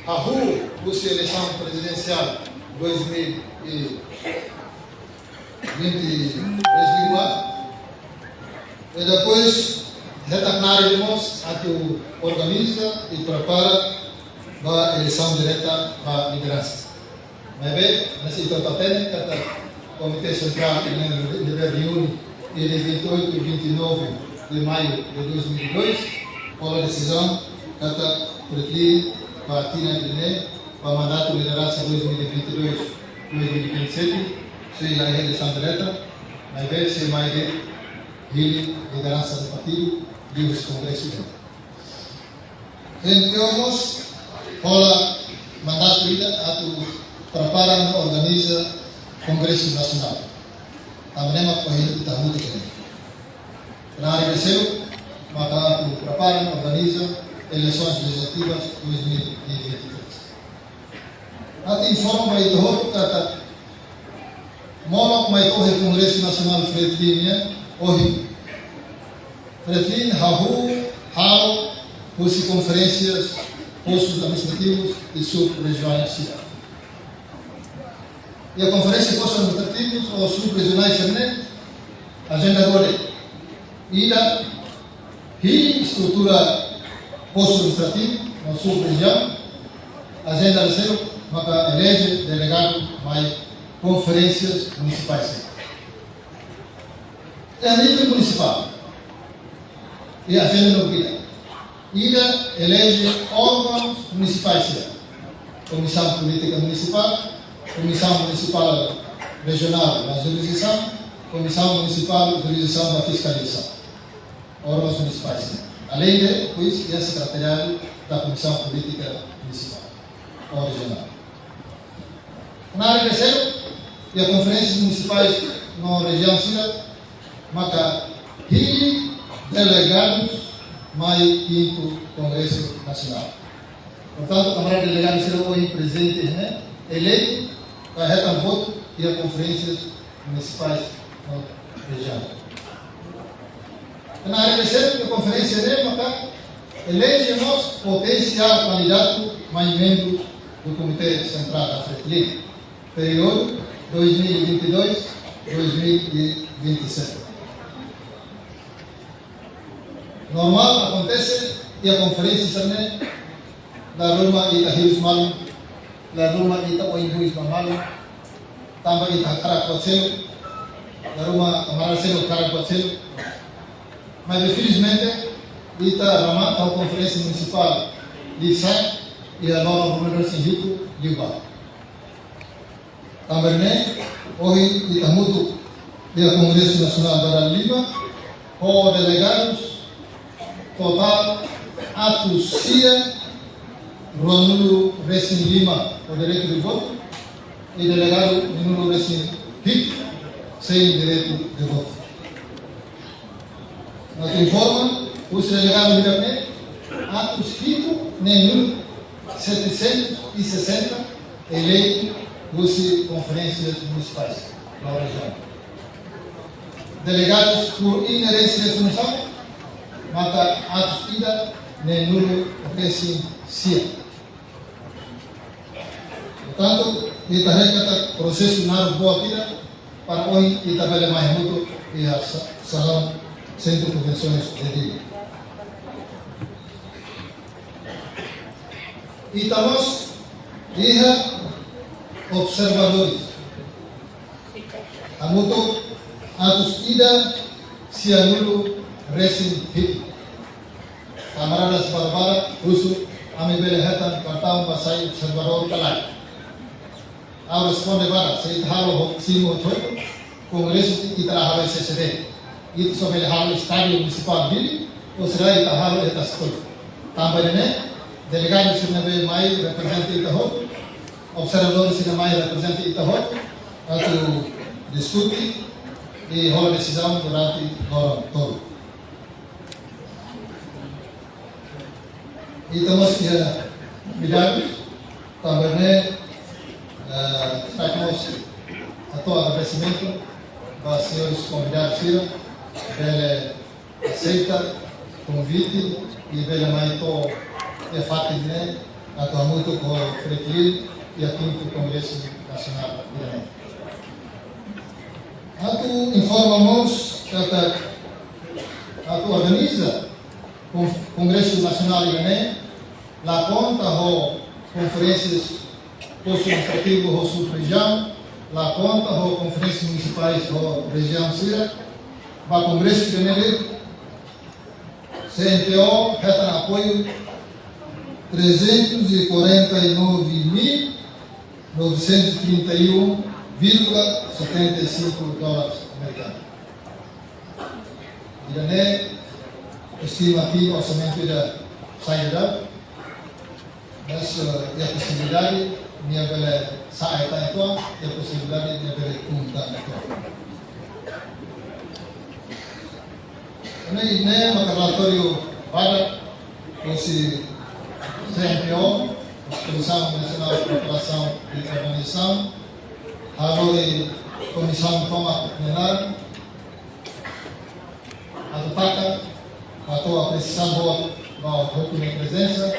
hahú husi eleisaun prezidensiál dois mil e vinte e três, i depois hetan knaar ida mós atu organiza i prepara ba eleisaun direta ba lideransa. Maibé, hanesan ita hatene katak Komité Sentrál ne'e, ne'ebé reúne iha dia vinte e oito e vinte e nove de maio de dois mil e dois, hola desizaun katak Fretilin ba tinan ida-ne'e, ba mandatu lideransa dois mil e vinte e dois, dois mil e vinte e sete, sei la iha eleisaun direta, maibé sei mai de'it hili lideransa do partidu, liuhusi kongresu ida. Entaun, hola mandatu ida atu prepara no organiza Kongresu Nasionál. Tanba ne'e mak ohin ita hamutuk ne'e. Knaar ida seluk maka atu prepara no organiza eleisoens lejizlativas dois mil e vinte e três. Atu informa ba ita hotu katak molok mai to'o iha Kongresu Nasionál Fretilin nian, ohin Fretilin hahú halo husi konferénsia postus administrativus i sub-rejiaun sira. Iha konferénsia postus administrativus ou sub-rejionais sira-ne'e, ajenda rua de'it. Ida, hili estrutura postu administrativu no sub-rejiaun, ajenda ida seluk maka eleje delegadu mai konferénsias munisipais. Iha nivel munisipál, iha ajenda rua ida. Ida, eleje órgaun munisipais sira. Komisaun Polítika Munisipál, Komisaun Munisipál Rejionál ba Jurisdisaun, Komisaun Munisipál Jurisdisaun ba Fiskalizasaun. Órgaun munisipais sira. Além de, pois, iha sekretariadu da Komisaun Polítika Munisipál ou Rejionál. Knaar ida seluk, iha konferénsias munisipais no rejiaun sira, maka hili delegadus mai kintu Kongresu Nasionál. Portantu, kamarada delegadu sira ohin prezente ne'e, eleitu, ka hetan votu iha konferénsias munisipais no rejiaun. Knaar ida seluk, iha konferénsia ne'e maka eleje mós potensiál kandidatu mai membru do Komité Sentrál da Fretilin, períodu dois mil e vinte e dois, dois mil e vinte e sete. Normál akontese iha konferénsia sira-ne'e, dala ruma ita hirus malu, dala ruma ita oin huis ba malu, tanba ita hakarak buat seluk, dala ruma kamarada seluk hakarak buat seluk. Maibé felizmente, ita remata ho konferénsia munisipál liu sa'e, iha loron ruanulu-resin-hitu liubá. Tanba ne'e, ohin ita hamutuk iha Kongresu Nasionál ba dala lima, ho delegadus totál atus sia ruanulu-resin-lima ho direitu de votu, i delegadu neenulu-resin-hitu sein direitu de votu. Atu informa, husi delegadu hirak ne'e, atus hitu neenulu setecentos e sessenta eleitu husi konferénsias munisipais no rejiaun. Delegadus por inerjénsia de funsaun, maka atus ida neenulu-resin-sia. Portantu, ita haree katak prosesu naruk boot ida, para ohin ita bele mai hamutuk iha sa-, salaun Sentru Konvensoens de Dili. Ita mós iha observadores. Hamutuk atus ida sianulu-resin-hitu. Kamarada barak-barak husu, ami bele hetan kartaun ba sai observadór ka lae? Ha'u responde barak, se ita halo ho simu hotu, kongresu ita la halo C C D. Ita só bele halo Estádiu Munisipál Dili, ou será ita halo iha Tasi Koli. Tanba ne'e, delegadu sira ne'ebé mai reprezenta ita hotu, observadór sira mai reprezenta ita hotu, atu diskute i hola desizaun durante loron tolu. Ita mós iha konvidadu, tanba ne'e, eh, ha'u mós hato'o agradesimentu ba señores konvidadu sira, bele aseita konvite i bele mai to'o iha fatin ne'e atu hamutuk ho Fretilin iha kintu Kongresu Nasionál ida-ne'e. Atu informa mós katak atu organiza kon-, Kongresu Nasionál ida-ne'e la konta ho konferénsias postu administrativu ho sub-rejiaun, la konta ho konferénsias munisipais ho rejiaun sira, ba kongresu ida-ne'e de'it, C N P O hetan apoiu trezentos e quarenta e nove mil novecentos e trinta e um vírgula setenta e cinco dólares americanos. Ida-ne'e estimativa orsamentu ida sai ida, mas, eh, iha posibilidade nia bele sa'e tan uitoan, iha posibilidade nia bele tun tan uitoan. Ne'e, ne'e maka relatóriu badak husi C N P O, Komisaun Nasionál Preparasaun de Organizasaun, halo komisaun tomak nia laran, atu taka, atu apresiasaun boot ba hotu nia prezensa,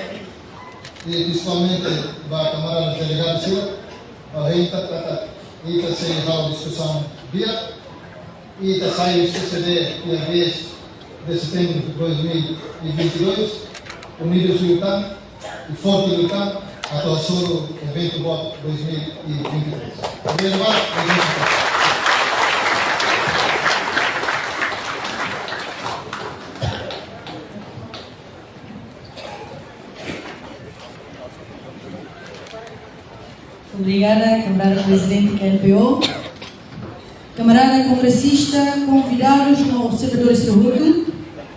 i prinsipalmente ba kamarada delegadu sira, ba henta kata ita sei halo diskusaun di'ak, ita sai husi S D dia dez de setembro de dois mil e vinte e dois, unidos liután, e forte liután, atu hasoru eventu boot dois mil e vinte e três. Obrigadu ba, Obrigada, kamarada prezidente K N P O. Kamarada kongresista, konvidadus no observadores sira hotu,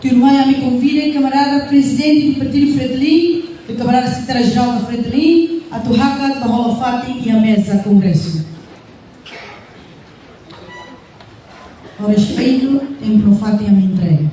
tuirmai ami konvida kamarada prezidente do Partido Fretilin, no kamarada sekretáriu jerál da Fretilin, atu hakat ba hola fatin iha meza kongresu. Ho respeitu, tempu no fatin ami entrega.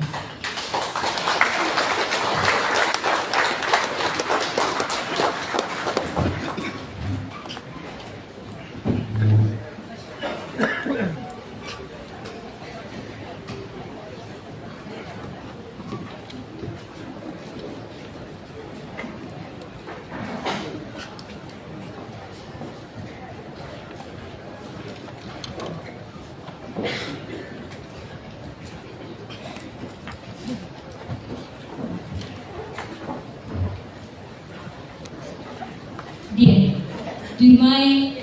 Di'ak, tuirmai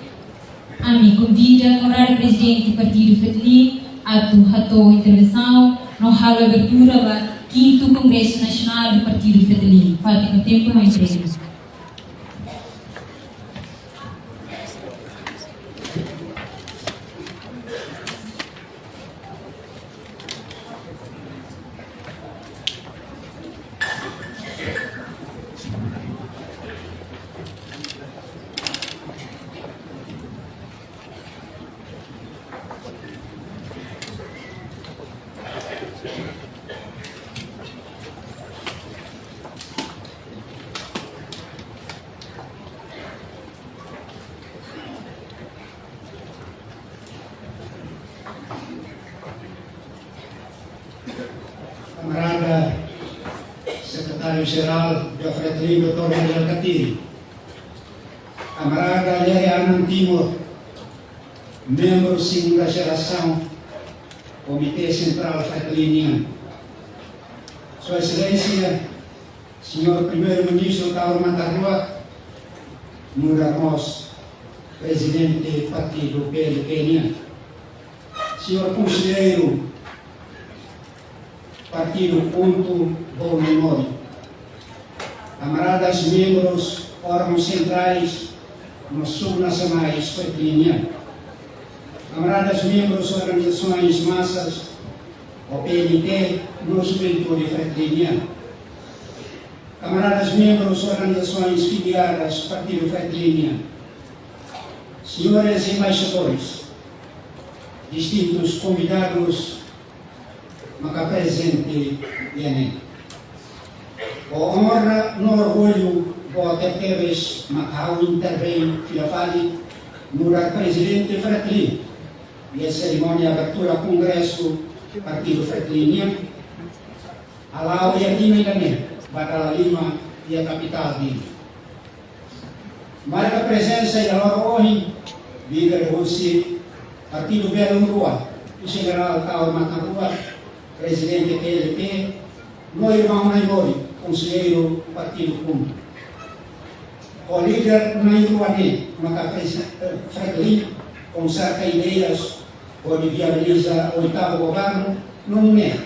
ami konvida kamarada prezidente Partidu Fretilin atu hato'o intervensaun no halo abertura ba kintu Kongresu Nasionál do Partidu Fretilin. Fatin no tempu mai entrega. Kamarada Sekretáriu Jerál da Fretilin, doutór Mari Alkatiri. Kamarada Lere Anan Timor, membru segunda jerasaun Komité Sentrál Fretilin nian. Sua Exelénsia, Señór Primeiru-Ministru Taur Matan Ruak, nu'udar mós Prezidente Partidu P L P nian. Señór Konselleiru Partidu KHUNTO, Bou Naimori. Kamaradas membrus órgaun sentrais no subnasionais Fretilin nian. Kamaradas membrus organizasoens masas, O P N T, no juventude Fretilin nian. Kamaradas membrus organizasoens filiadas Partidu Fretilin nian. Señores embaixadores, distintus konvidadus maka prezente iha ne'e. Ho onra no orgullu boot tebes maka ha'u intervein fila fali nu'udar Prezidente Fretilin iha serimónia abertura Kongresu Partidu Fretilin nian, hala'o iha tinan ida-ne'e ba dala lima iha kapitál Dili. Marka prezensa iha loron ohin, líder husi Partidu Belun Rua, Jenerál Taur Matan Ruak, Prezidente P L P, no irmaun Naimori, Konselleiru Partidu KHUNTO. Ho líder na'in rua ne'e maka presi-, eh, Fretilin konserta ideias hodi viabiliza oitavu governu, no nune'e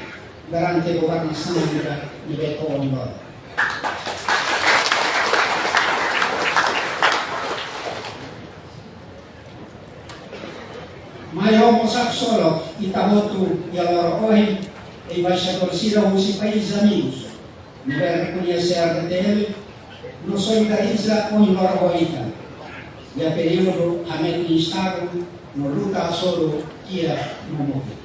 garante governasaun ida ne'ebé to'o ohin loron. Mai ho mós haksolok ita hotu iha loron ohin, embaixadór sira husi país amigus ne'ebé rekoñese R D T L, no solidariza ohin loron ho ita iha períodu hametin Estadu no luta hasoru kiak no mutin.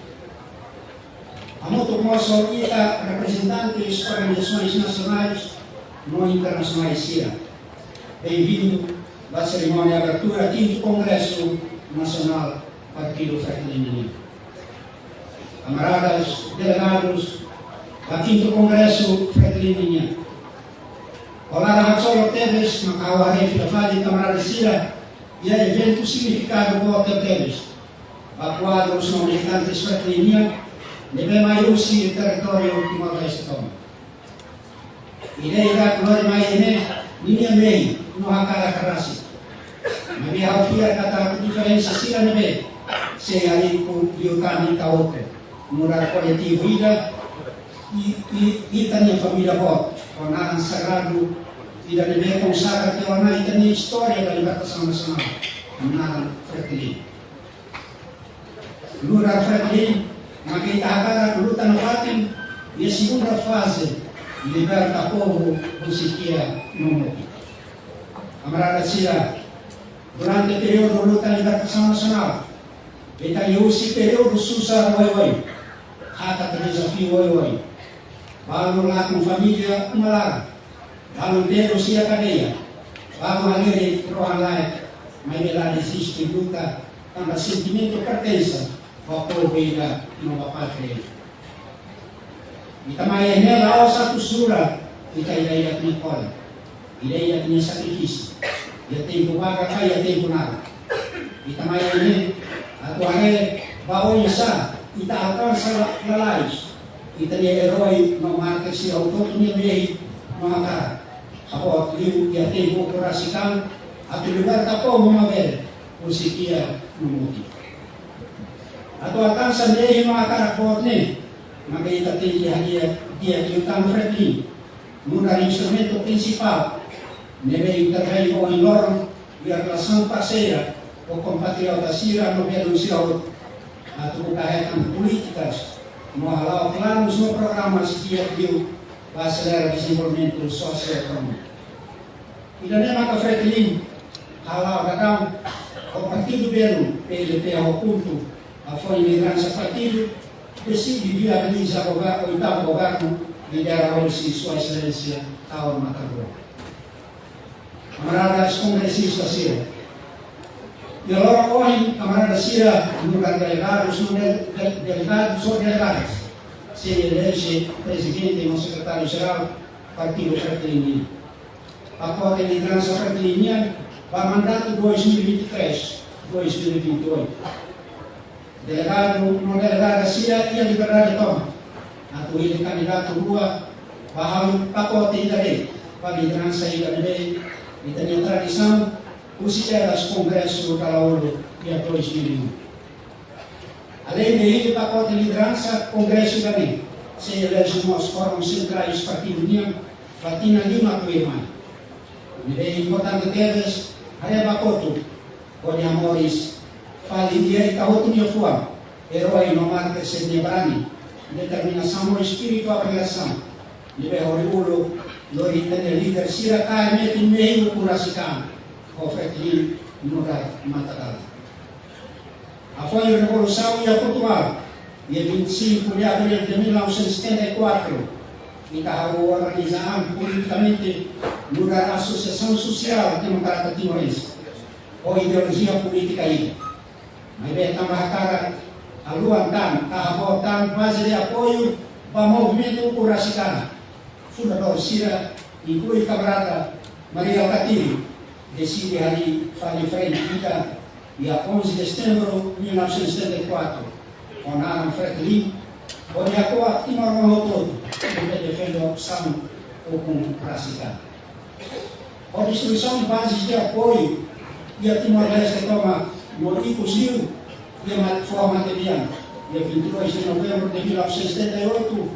Hamutuk mós ho ita reprezentantes organizasoens nasionais no internasionais sira, benvindu ba serimónia abertura kintu Kongresu Nasionál Partidu Fretilin nian. Kamaradas delegadus ba kintu Kongresu Fretilin nian, ha'u haksolok tebes maka ha'u haree fila fali kamarada sira iha eventu signifikadu boot tebes ba kuadrus no militantes Fretilin nian ne'ebé mai husi territóriu Timor-Leste tomak. Ida-idak lori mai ne'e ninia mehi no hakarak rasik. Maibé ha'u fiar katak diferensa sira ne'ebé sei hala'o liután ita hotu nu'udar koletivu ida, i, i, ita-nia família boot ho naran sagradu ida ne'ebé konsagra tiha ona ita-nia istória da libertasaun nasionál, naran Fretilin. Nu'udar Fretilin, maka ita hakarak luta nafatin iha segunda faze liberta povu husi kiak no mutin. Kamarada sira, durante períodu luta libertasaun nasionál, ita liuhusi períodu susar oioin, hakat dezafiu oioin. Balu lakon família uma laran, balu terus iha kadeia, balu halerik rohan-laek, maibé la deziste luta tanba sentimentu pertensa ba povu ida no ba pátria. Ita mai iha ne'e la'ós atu sura ita ida-idak nia kole, ida-idak nia sakrifísiu, iha tempu badak ka iha tempu narak. Ita mai iha ne'e atu haree ba oinsá ita alkansa la-, lalais ita-nia erói no mártir sira hotu-hotu nia mehi no hakarak, haboot liu iha tempu ukun rasik an, atu liberta povu maubere husi kiak no mutin. Atu alkansa mehi no hakarak boot ne'e, maka ita tenke hadi'a di'ak liután Fretilin nu'udar instrumentu prinsipál ne'ebé intervein ohin loron iha relasaun parseria ho kompatriota sira no belun sira hotu, atu buka hetan polítikas no hala'o planus no programas di'ak liu ba aselera dezenvolvimentu sosioekonómiku. Ida-ne'e maka Fretilin hala'o daudaun ho partidu belun P L T ho KHUNTO, hafoin lideransa partidu deside viabiliza gover-, oitavu governu lidera hosi Sua Exelénsia Taur Matan Ruak. Kamaradas kongresista sira, iha loron ohin kamarada sira nu'udar delegadus no de-, de-, delegadus no delegadas sei eleje prezidente no sekretáriu jerál Partidu Fretilin nian. Pakote lideransa Fretilin nian ba mandatu dois mil e vinte e três, dois mil e vinte e oito. Delegadu no delegada sira iha liberdade tomak atu hili kandidatu rua ba halo pakote ida de'it ba lideransa ida ne'ebé ita-nia tradisaun husi eras Kongresu dahuluk iha dois mil e um. Aleinde hili pakote lideransa Kongresu ida-ne'e, sei eleje mós órgauns sentrais partidu nian ba tinan lima tuirmai. Ne'ebé importante tebes haree ba kotuk hodi hamoris fali iha ita hotu nia fuan, erói no mártir sira-nia barani, determinasaun no espíritu abnegasaun ne'ebé horiuluk lori ita-nia líder sira kaer metin mehi ukun rasik an ho Fretilin nu'udar matadalan. Hafoin revolusaun iha Portugal, dia vinte e cinco de abril de mil novecentos e setenta e quatro, ita hahú organiza an politikamente nu'udar Asosiasaun Sosiál Demokrata Timorense, ho ideolojia polítika ida. Maibé tanba hakarak haluha tan, ka habo'ot tan baze de apoiu ba movimentu ukun rasik an, fundadór sira, inklui kamarada Mari Alkatiri, deside harii fali frente ida iha onze de setembro mil novecentos e setenta e quatro, ho naran Fretilin, hodi hako'ak timoroan hotu-hotu ne'ebé defende opsaun ukun rasik an. Ho destruisaun bazes de apoiu iha Timor-Leste tomak no ikus liu iha mat-, foho matebian, dia vinte e dois de novembro de mil novecentos e setenta e oito,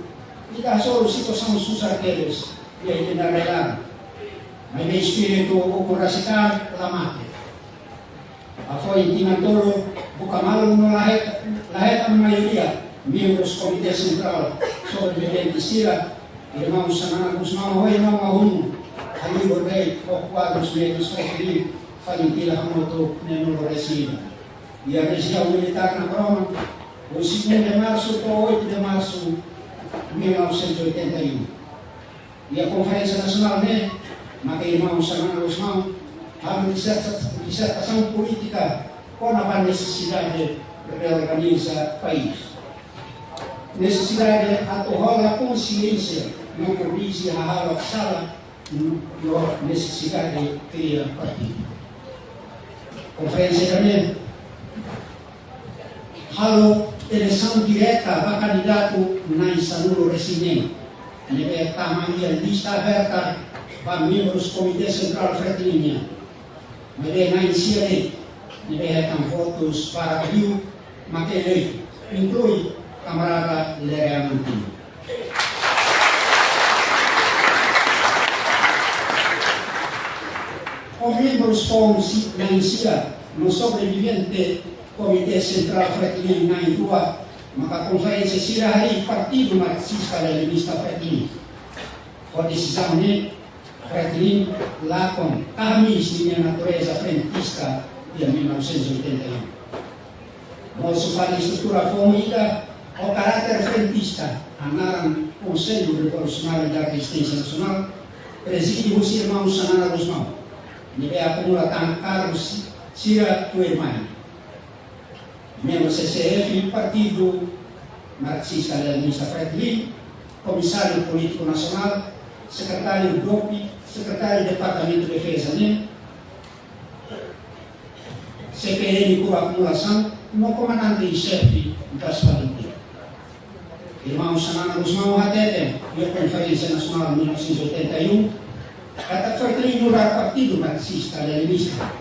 Ita hasoru situasaun susar tebes iha ita-nia rai-laran. Maibé espíritu ukun rasik an la mate. Hafoin tinan tolu buka malu no la het-, la hetan maioria membrus Komité Sentrál sobrevivente sira, irmaun Xanana Gusmão ho irmaun Ahunu halibur de'it ho kuadrus médius FRETILIN FALINTIL hamutuk neenulu-resin-ida iha rejiaun militár Nakroman, husi um de março to'o oito de março mil novecentos e oitenta e um. Iha konferénsia nasionál ne'e, mak irmaun Xanana Gusmão abre diserta-, disertasaun polítika kona-ba nesesidade reorganiza país. Nesesidade atu hola konsiénsia no korrije hahalok sala, no nesesidade kria partidu. Konferénsia ne'e halo eleisaun direta ba kandidatu na'in sanulu-resin-neen, ne'ebé tama iha lista aberta ba membrus Komité Sentrál FRETILIN nian. Maibé na'in sia de'it ne'ebé hetan votus barak liu mak eleitu, inklui kamarada Lere Anantino. Ho membrus foun si-, na'in sia no sobrevivente Komité Sentrál FRETILIN na'in rua, maka konferénsia sira harii Partidu Marxista Leninista FRETILIN. Ho desizaun ne'e, FRETILIN lakon kahmis ninia natureza frentista iha mil novecentos e oitenta e um. Mosu fali estrutura foun ida ho karáter frentista, ho naran Konsellu Revolusionáriu da Rezisténsia Nasionál, prezide husi irmaun Xanana Gusmão, ne'ebé akumula tan kargu si-, sira tuirmai: membru C C F, Partidu Marxista Leninista FRETILIN, Komisáriu Polítiku Nasionál, Sekretáriu DOPI, Sekretáriu Departamentu Defeza nian, C P N por akumulasaun, no Komandante em Xefe das FALINTIL. Irmaun Xanana Gusmão hateten iha Konferénsia Nasionál mil novecentos e oitenta e um katak FRETILIN nu'udar Partidu Marxista Leninista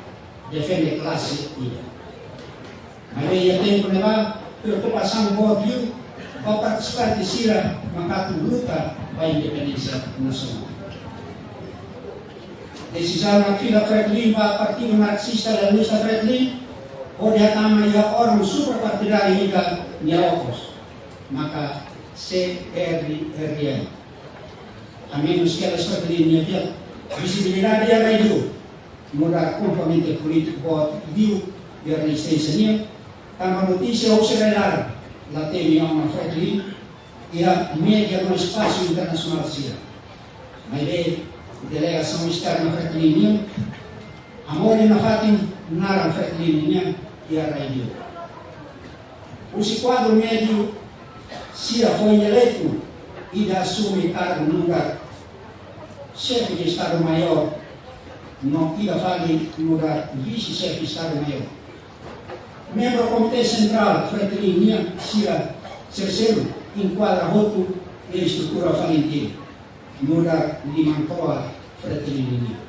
defende klase ida. Maibé iha tempu ne'ebá, preokupasaun boot liu ba partisipante sira mak atu luta ba independénsia nasionál. Desizaun atu fila FRETILIN ba Partidu Marxista Leninista FRETILIN, hodi hatama iha órgaun suprapartidáriu ida nia okos, maka C R R N. Amenus kedas FRETILIN nia vizibilidade iha rai-li'ur, nu'udar komponente polítiku boot liu iha rezisténsia nian, tanba notísia husi rai-laran la temi ona FRETILIN iha média no espasu internasionál sira. Maibé delegasaun esterna FRETILIN nian hamoris nafatin naran FRETILIN nian iha rai-li'ur. Husi kuadru médiu sira foin eleitu, ida asume kargu nu'udar Xefe de Estadu-Maiór, no ida fali nu'udar Vise-Xefe Estadu-Maiór. Membru Komité Sentrál FRETILIN nian sira seluk-seluk enkuadra hotu iha estrutura FALINTIL, nu'udar liman-to'o FRETILIN nian.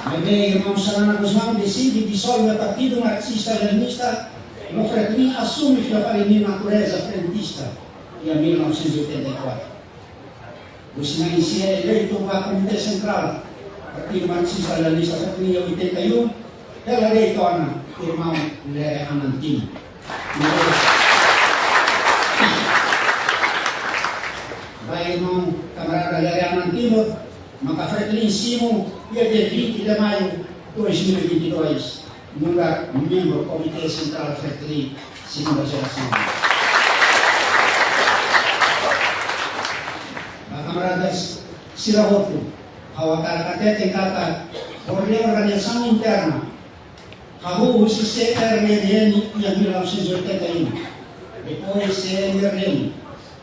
Maibé irmaun Xanana Gusmão deside disolve Partidu Marxista Leninista, no FRETILIN asume fila fali nia natureza frentista iha mil novecentos e oitenta e quatro. Husi na'in sia eleitu ba Komité Sentrál Partidu Marxista Leninista FRETILIN iha oitenta e um, hela de'it ona irmaun Lere Anantino. Ba irmaun kamarada Lere Anantino, maka FRETILIN simu iha dia vinte de maio dois mil e vinte e dois, nu'udar membru Komité Sentrál FRETILIN segunda jerasaun. Ba kamaradas sira hotu, ha'u hakarak hateten katak, ho reorganizasaun interna, hahú husi C R R N iha mil novecentos e oitenta e um, depois C N R M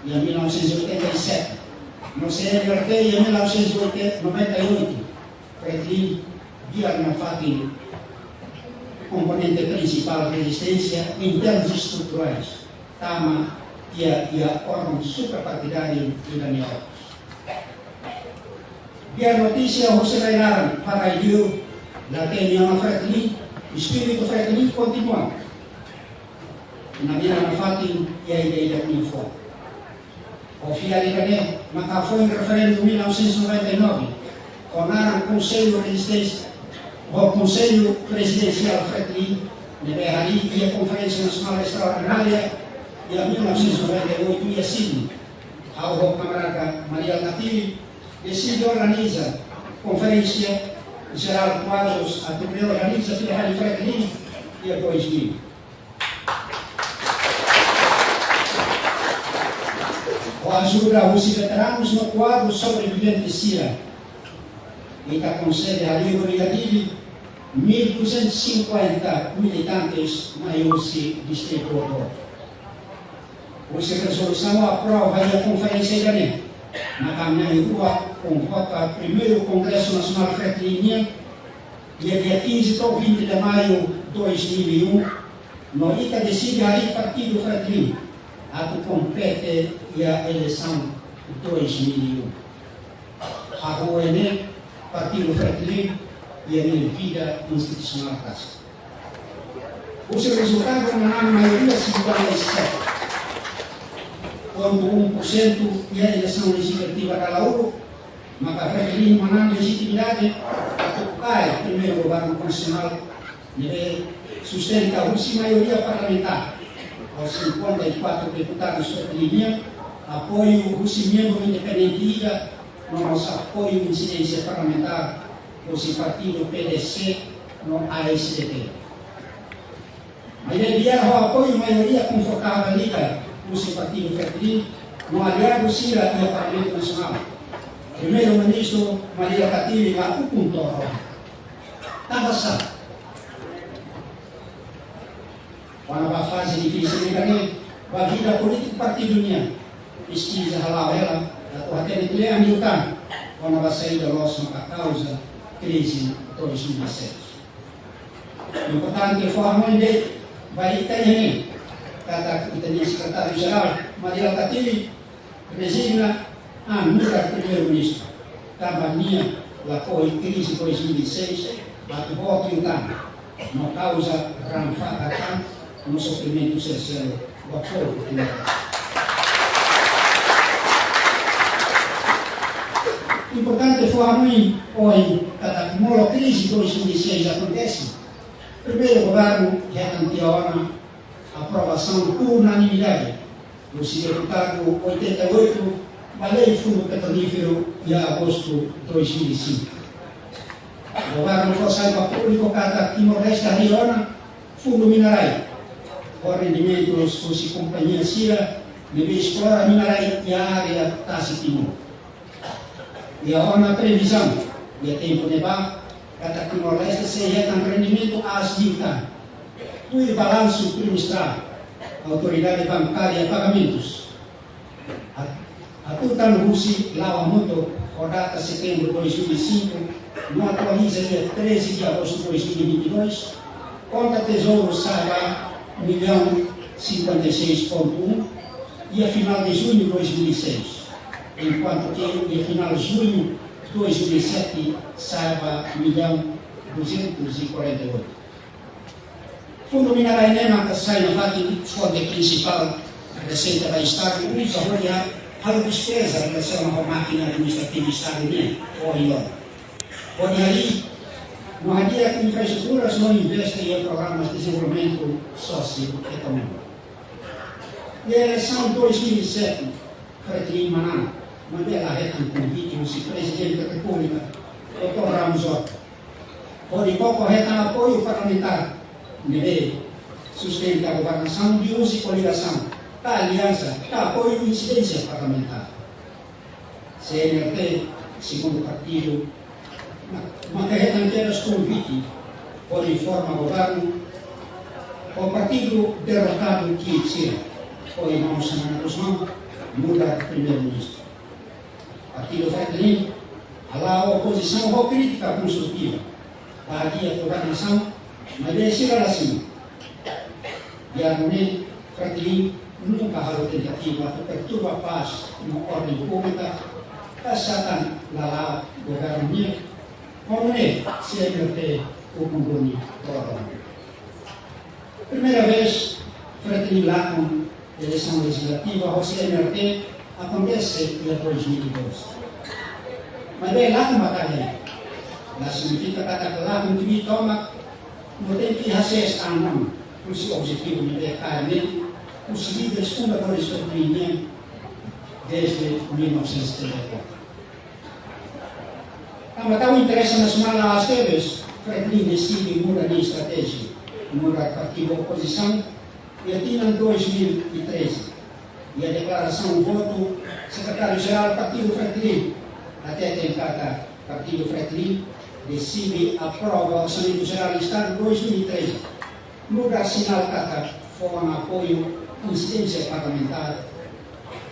iha mil novecentos e oitenta e sete, no C N R T iha mil novecentos e noventa e oito, FRETILIN di'ak nafatin komponente prinsipál rezisténsia em termos estruturais, tama iha, iha órgaun suprapartidáriu ida nia okos. Di'ak notísia husi rai-laran ba rai-li'ur, la temi ona FRETILIN, espíritu FRETILIN kontinua. Nabilan nafatin iha ida-idak nia fuan. Ho fiar ida-ne'e maka hafoin referendu mil novecentos e noventa e nove, ho naran Konsellu Rezidénsia, ho Konsellu Prezidensiál Fretilin, ne'ebé harii iha Konferénsia Nasionál Estraordinária iha mil novecentos e noventa e oito iha Sydney, ha'u ho kamarada Mari Alkatiri deside organiza Konferénsia Jerál Kuadrus atu reorganiza fila fali Fretilin iha dois mil. Ho ajuda husi veteranus no kuadru sobrevivente sira, ita konsege halibur iha Dili mil duzentos e cinquenta militantes mai husi distritu hotu. Husi rezolusaun aprova iha konferénsia ida-ne'e, maka ami na'in-rua konvoka primeiru Kongresu Nasionál Fretilin nian, iha dia quinze to'o vinte de maio dois mil e um, no ita deside harii Partidu Fretilin atu kompete iha eleisaun dois mil e um. Hahú ne'e Partidu Fretilin iha nia vida institusionál rasik. Husi rezultadu manán maioria cinquenta e sete ponto um por cento iha eleisaun lejizlativa dala uluk, maka Fretilin manán lejitimidade atu kaer primeiru governu konstitusionál ne'ebé sustenta husi maioria parlamentár, ho cinquenta e quatro deputadus Fretilin nian, apoiu husi membru independente ida, no mós apoiu insidénsia parlamentár husi partidu P D C no A S D T. Maibé di'ak ho apoiu maioria konfortavel ida husi Partidu Fretilin no aliadu sira iha Parlamentu Nasionál, Primeiru-Ministru Mari Alkatiri la ukun to'o rona. Tanba sá? Kona-ba faze difisil ida-ne'e ba vida polítiku partidu nian, peskiza hala'o hela atu hatene kle'an liután kona-ba saida loos maka kauza krize dois mil e seis. Importante fó hanoin de'it ba ita iha ne'e katak ita-nia Sekretáriu-Jerál Mari Alkatiri rezigna an nu'udar Primeiru-Ministru, tanba nia lakohi krize dois mil e seis atu boot liután, no kauza raan fakar tan no sofrimentu sosiál ba povu Timor. Importante fó hanoin ohin katak molok krize dois mil e seis akontese, primeiru governu hetan tiha ona aprovasaun por unanimidade husi deputadu oitenta e oito ba lei fundu petrolíferu iha agostu dois mil e cinco. Governu fó sai ba públiku katak Timor-Leste harii ona fundu mina-rai ho rendimentus husi kompañia sira ne'ebé esplora mina-rai iha área tasi Timor. Iha ona previzaun iha tempu ne'ebá katak Timor-Leste sei hetan rendimentu aas liután. Tuir balansu trimestrál Autoridade Bankária Pagamentus, a-, atutan husi la'o hamutuk ho data setembru dois mil e cinco, no atualiza iha treze de agosto dois mil e vinte e dois, konta tezouru sa'e ba millaun cinquenta e seis ponto um iha finál de juñu dois mil e seis, enkuantu ke iha finál juñu dois mil e sete sa'e ba millaun duzentos e quarenta e oito. Fundu mina-rai ne'e maka sai nafatin fonte prinsipál reseita ba Estadu uza hodi ha-, halo despeza relasiona ho mákina administrativu Estadu nian, ohin loron. Hodi harii no hadi'a infraestruturas no investe iha programas dezenvolvimentu sosioekonómiku. Iha eleisaun dois mil e sete, Fretilin manán, maibé la hetan konvite husi Prezidente Repúblika, doutór Ramos Horta, hodi koko hetan apoiu parlamentár ne'ebé sustenta governasaun liuhusi koligasaun, ka aliansa, ka apoiu insidénsia parlamentár. C N R T, segundu partidu, ma-, maka hetan kedas konvite hodi forma governu ho partidu derrotadu ki'ik sira, ho irmaun Xanana Gusmão nu'udar Primeiru-Ministru. Partidu Fretilin hala'o opozisaun ho krítika konstrutiva ba hadi'a governasaun, maibé sira la simu. Di'ak nune'e, Fretilin nunka halo tentativa atu perturba pás no orden públika, ka satan lala'ok governu nian. Ho nune'e, C N R T ukun duni to'o rona. Primeira vez, Fretilin lakon eleisaun lejizlativa ho C N R T akontese iha dois mil e doze. Maibé lakon batalha la signifika katak lakon tuir tomak no tenke iha sees an ona, husi objetivu ne'ebé kaer netik husi líderes fundadores Fretilin nian desde mil novecentos e setenta e quatro. Tanba tau interese nasionál la'ós tebes, Fretilin deside muda nia estratéjia, muda partidu opozisaun, iha tinan dois mil e treze. Iha deklarasaun votu Sekretáriu-Jerál Partidu Fretilin, hateten katak Partidu Fretilin deside aprova Orsamentu Jerál Estadu dois mil e treze, nu'udar sinál katak fó an apoiu insidénsia parlamentár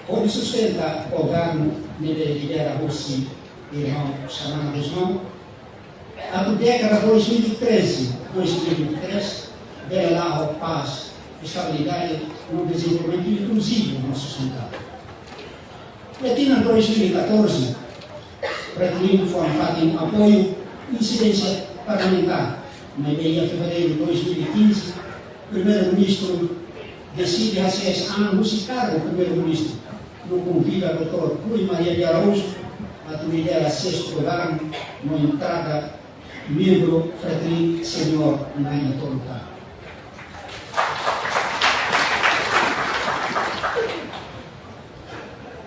hodi sustenta governu ne'ebé lidera husi irmaun Xanana Gusmão, atu dékada dois mil e treze, dois mil e vinte e três bele la'o ho pás, estabilidade no dezenvolvimentu inkluzivu no sustentável. Iha tinan dois mil e catorze, Fretilin fó nafatin apoiu insidénsia parlamentár, maibé iha fevereiru dois mil e quinze, Primeiru-Ministru deside hasees an husi kargu Primeiru-Ministru, no konvida doutór Rui Maria de Araújo atu lidera sestu governu, no entrada membru Fretilin seniór Naina Toluta.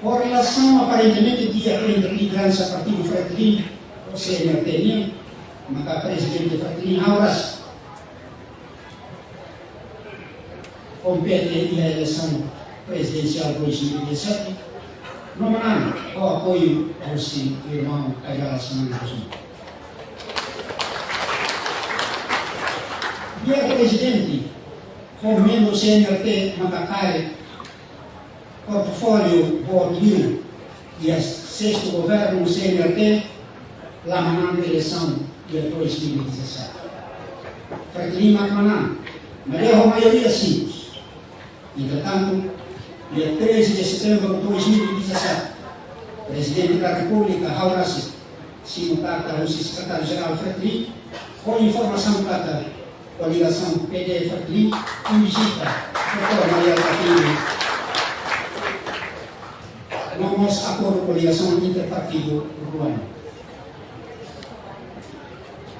Ho relasaun aparentemente di'ak entre lideransa Partidu Fretilin ho C N R T nian, maka Prezidente Fretilin ha'u rasik kompete iha eleisaun prezidensiál dois mil e dezassete, no manán ho apoiu husi irmaun Kay Rala Xanana Gusmão. Di'ak Prezidente ho membru C N R T maka kaer portfóliu boot liu iha sestu governu C N R T la manán eleisaun iha dois mil e dezassete. Fretilin mak manán, maibé ho maioria simples. Entretantu, iha treze de setembro dois mil e dezassete, Prezidente da Repúblika ha'u rasik simu karta husi Sekretáriu-Jerál Fretilin ho informasaun katak koligasaun P D Fretilin vizita doutór Mari Alkatiri, no mós akordu koligasaun interpartidu rua.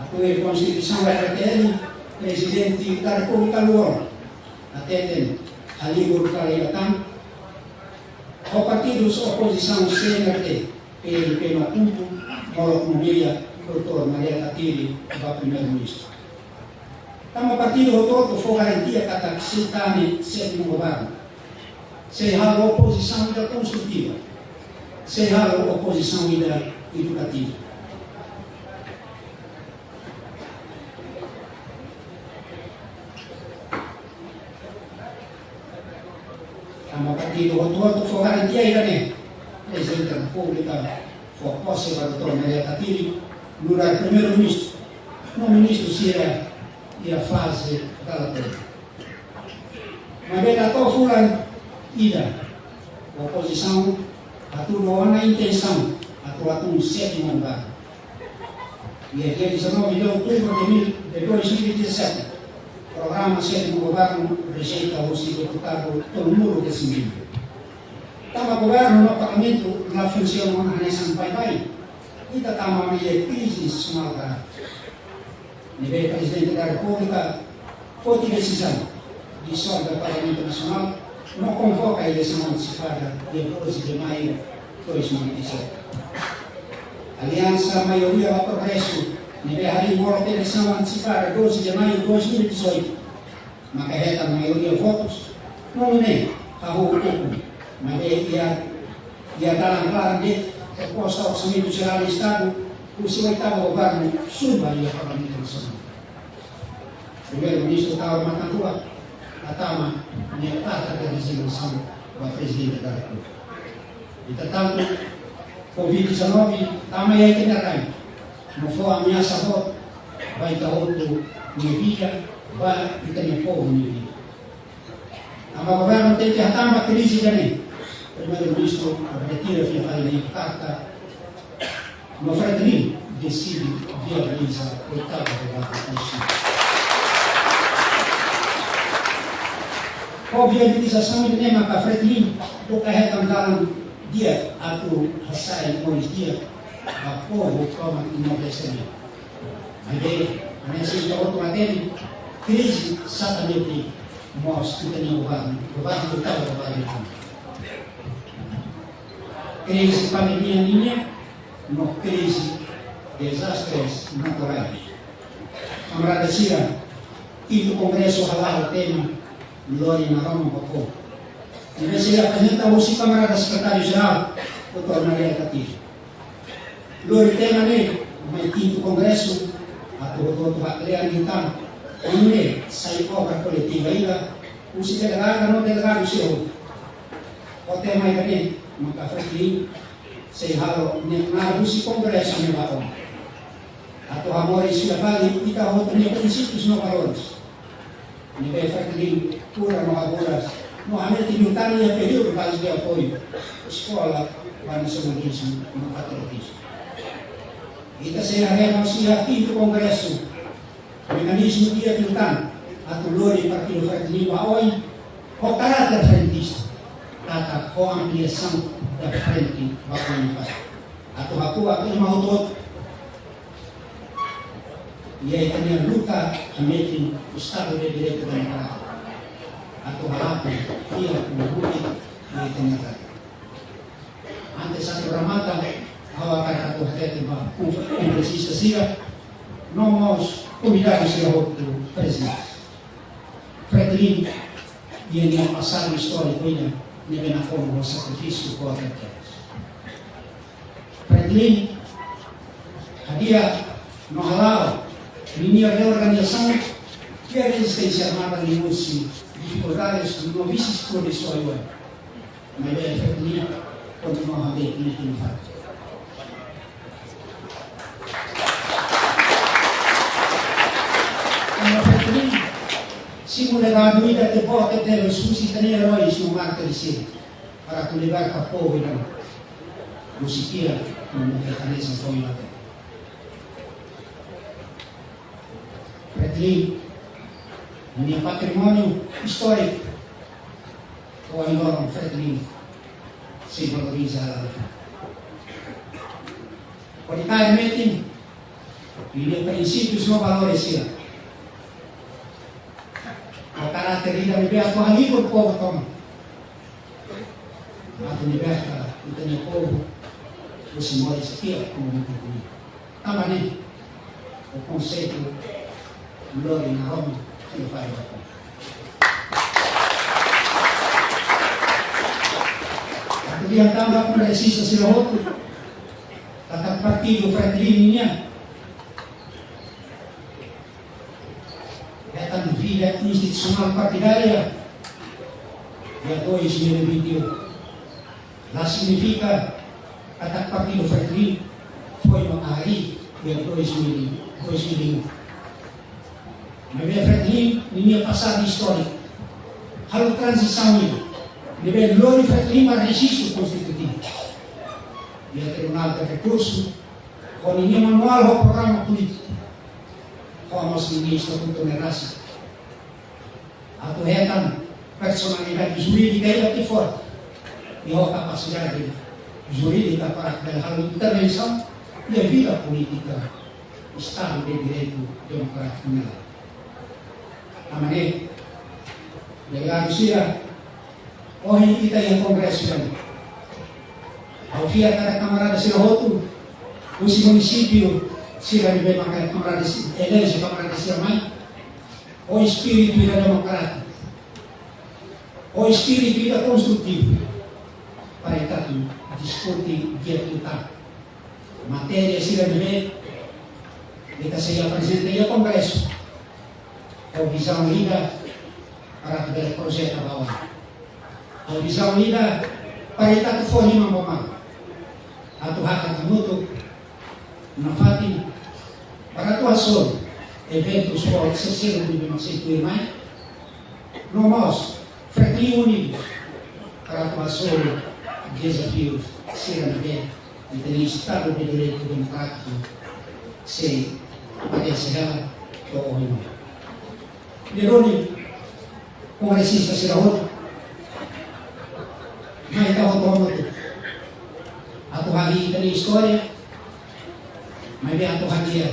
Atu iha Konstituisaun R T L, Prezidente da Repúblika loro hateten halibur kala ida tan ho partidus opozisaun C N R T, P L P no Kumpu, molok nomeia doutór Mari Alkatiri ba Primeiru-Ministru. Tanba partidu hotu-hotu fó garantia katak sei tane sétimu governu, sei halo opozisaun ida konstrutiva, sei halo opozisaun ida edukativa. Tanba partidu hotu-hotu fó garantia ida-ne'e, Prezidente da Repúblika fó pose ba doutór Mari Alkatiri nu'udar Primeiru-Ministru, no ministru sira iha faze relatóriu. Maibé la to'o fulan ida, opozisaun hatudu ona intensaun atu hatún sétimu governu. Iha dia dezanove de outubro de mil, de dois mil e dezassete, programa sétimu governu rejeita husi deputadu tolunulu-resin-vinte. Tanba governu no parlamentu la funsiona hanesan baibain, ita tama mai iha krize nasionál grave. Ne'ebé Prezidente da Repúblika foti desizaun disolve Parlamentu Nasionál no konvoka eleisaun antesipada dia doze de maio dois mil e dezoito. Aliansa Maioria ba Progresu, ne'ebé harii molok eleisaun antesipada doze de maio dois mil e dezoito, maka hetan maioria votus, no nune'e hahú ukun, maibé iha, iha dalan klaran de'it proposta Orsamentu Jerál Estadu husi oitavu governu suba iha Parlamentu Nasionál. Primeiru-Ministru Taur Matan Ruak hatama nia karta de rezignasaun ba Prezidente da Repúblika. Entretantu, Covid dezanove tama iha ita-nia rai, no fó ameasa boot ba ita hotu nia vida, ba ita-nia povu nia vida. Tanba governu tenke hatama krize ida-ne'e, Primeiru-Ministru retira fila fali nia karta, no Fretilin deside viabiliza oitavu governu konstitusionál. Ho viabilizasaun ida-ne'e maka Fretilin buka hetan dalan di'ak atu hasa'e moris di'ak ba povu tomak Timor-Leste nian. Maibé, hanesan ita hotu hatene, krize sata ne'e mós ita-nia governu, governu ita-boot governu ita-nia. Krize pandemia nian no krize dezastres naturais. Kamarada sira, Kintu Kongresu hala'o tema Lori Naroman ba Povu. Ne'ebé sei aprezenta husi kamarada Sekretáriu Jerál, doutór Mari Alkatiri. Lori tema ne'e mai Kintu Kongresu, atu hotu-hotu haklean liután, anu ne'e sai obra koletiva ida, husi delegada no delegadu sira hotu. Ho tema ida-ne'e maka Fretilin sei halo ne'e na husi Kongresu ne'e ba oin. Atu hamoris fila fali ita hotu nia prinsípius no valores. Ne'ebé Fretilin kuda no haburas, no hanesan liután iha períodu baze de apoiu, eskola ba nasionalizmu no patriotizmu. Ita sei haree mós iha Kintu Kongresu, mekanizmu di'ak liután atu lori Partidu Fretilin ba oin, ho karáter frentista, katak ho ampliasaun da frente ba oin fali. Atu hakuak ema hotu-hotu iha ita-nia luta hametin Estadu de Direitu Demokrátiku. Atu halakon iha kumbuli iha ita-nia rai. Antes atu remata, ha'u hakarak atu hatete ba kon-, kongresista sira, no mós konvidadu sira hotu prezente. Fretilin iha nia pasadu istóriku ida ne'ebé nakonu ho sakrifísiu boot tebes. Fretilin hadi'a no hala'o ninia reorganizasaun iha rezisténsia armada liuhusi difikuldades no vicisitúdis oioin. Maibé Fretilin kontinua habeik nia atu fali. Tanba Fretilin simu legadu ida boot tebes husi ita-nia eróis no mártires sira, para atu liberta povu ida husi kiak no maka hanesan foin latete. Fretilin ninia patrimóniu istóriku, ohin loron Fretilin sei valoriza hela. Hodi kaer metin ninia prinsípius no valores sira, ho karáter ida ne'ebé atu halibur povu tomak, atu liberta ita-nia povu husi moris kiak no mutu puni. Tanba ne'e, o konseitu Lori Naroman fila fali ba povu. Atu dehan tanba kongresista sira hotu, katak Partidu Fretilin nian hetan vida institusionál partidária iha dois mil e vinte e um. La signifika katak Partidu Fretilin foin mak harii iha dois mil, dois mil e um. Maibé Fretilin ninia pasadu istóriku halo tranzisaun ida ne'ebé lori Fretilin ba rejistu konstitutivu iha Tribunál de Rekursu, ho ninia manuál ho programa polítiku, ho mós ninia estatutu ne'e rasik, atu hetan personalidade jurídika ida ke forte, i ho kapasidade jurídika para bele halo intervensaun iha vida polítika Estadu de Direitu Demokrátiku nian. Tanba ne'e, delegadu sira, ohin ita iha kongresu ida-ne'e, ha'u fiar katak kamarada sira hotu husi munisípiu sira ne'ebé maka kamarada si-, eleje kamarada sira mai, ho espíritu ida demokrátiku, ho espíritu ida konstrutivu, para ita atu diskute di'ak liután matéria sira ne'ebé ita sei aprezenta iha kongresu, ho vizaun ida para atu bele projeta ba oin, ho vizaun ida para ita atu fó liman ba malu, atu hakat hamutuk nafatin para atu hasoru eventus boot sira ne'ebé mak sei tuir mai, no mós Fretilin unidu para atu hasoru dezafiu sira ne'ebé ita-nia Estadu de Direitu Demokrátiku sei padese hela to'o ohin. Ne'e duni, kongresista sira hotu, mai ita hotu hamutuk atu harii ita-nia istória, maibé atu hadi'a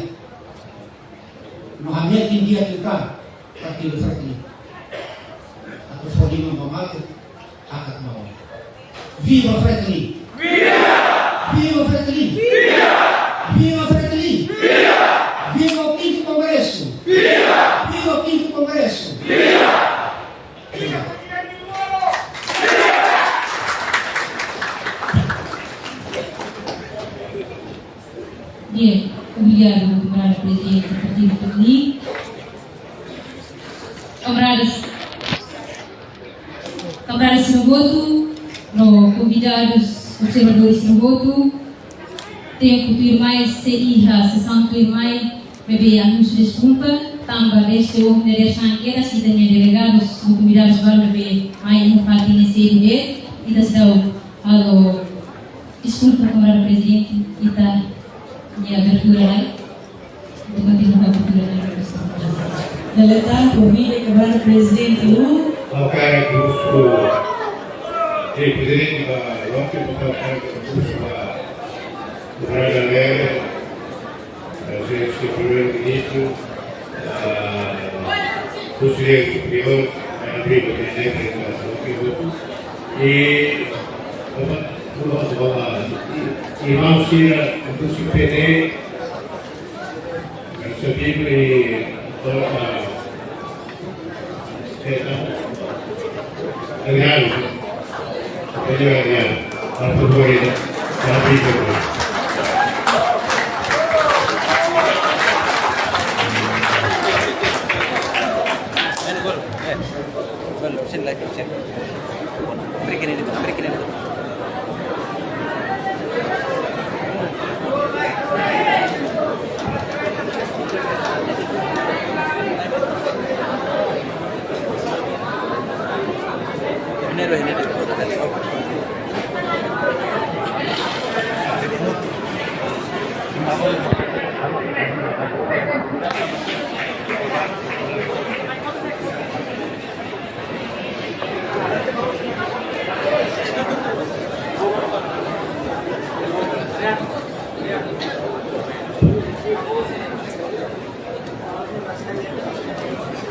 no hametin di'ak liután Partidu Fretilin. Atu fó liman ba maluk, hakat ba oin. Viva Fretilin! Viva! Viva Fretilin! Viva! Viva Fretilin! Viva! Viva o quinto Congresso! Viva! Viva o quinto Congresso! Viva! Viva! Bien, obrigadu, kamarada prezidente do Partidu Fretilin. Kamaradas, kamaradas sira hotu, no konvidadus, observadores sira hotu, tempu tuirmai sei iha sesaun tuirmai, maibé anúnsiu deskulpa, tanba desde ohin dadeer-saan kedas, ita-nia delegadus no konvidadus balu ne'ebé mai iha fatin ne'e sedu de'it, ita seidauk halo deskulpa, kamarada prezidente, ita-nia abertura lai. Ita kontinua ho abertura lai. Dala ida, konvida kamarada prezidente Lu. Ha'u hakarak husu, eh, prezidente ba Loke, ha'u hakarak husu ba kamarada Lere, eh, señór primeiru-ministru, ah, konselleiru superiór, eh, Rodrigo Menezes, eh, Loke, i, opa, opa, opa, i, irmaun sira, husi P D, Bíblia e toca. Obrigado. Obrigado. Por favor, para a Bíblia.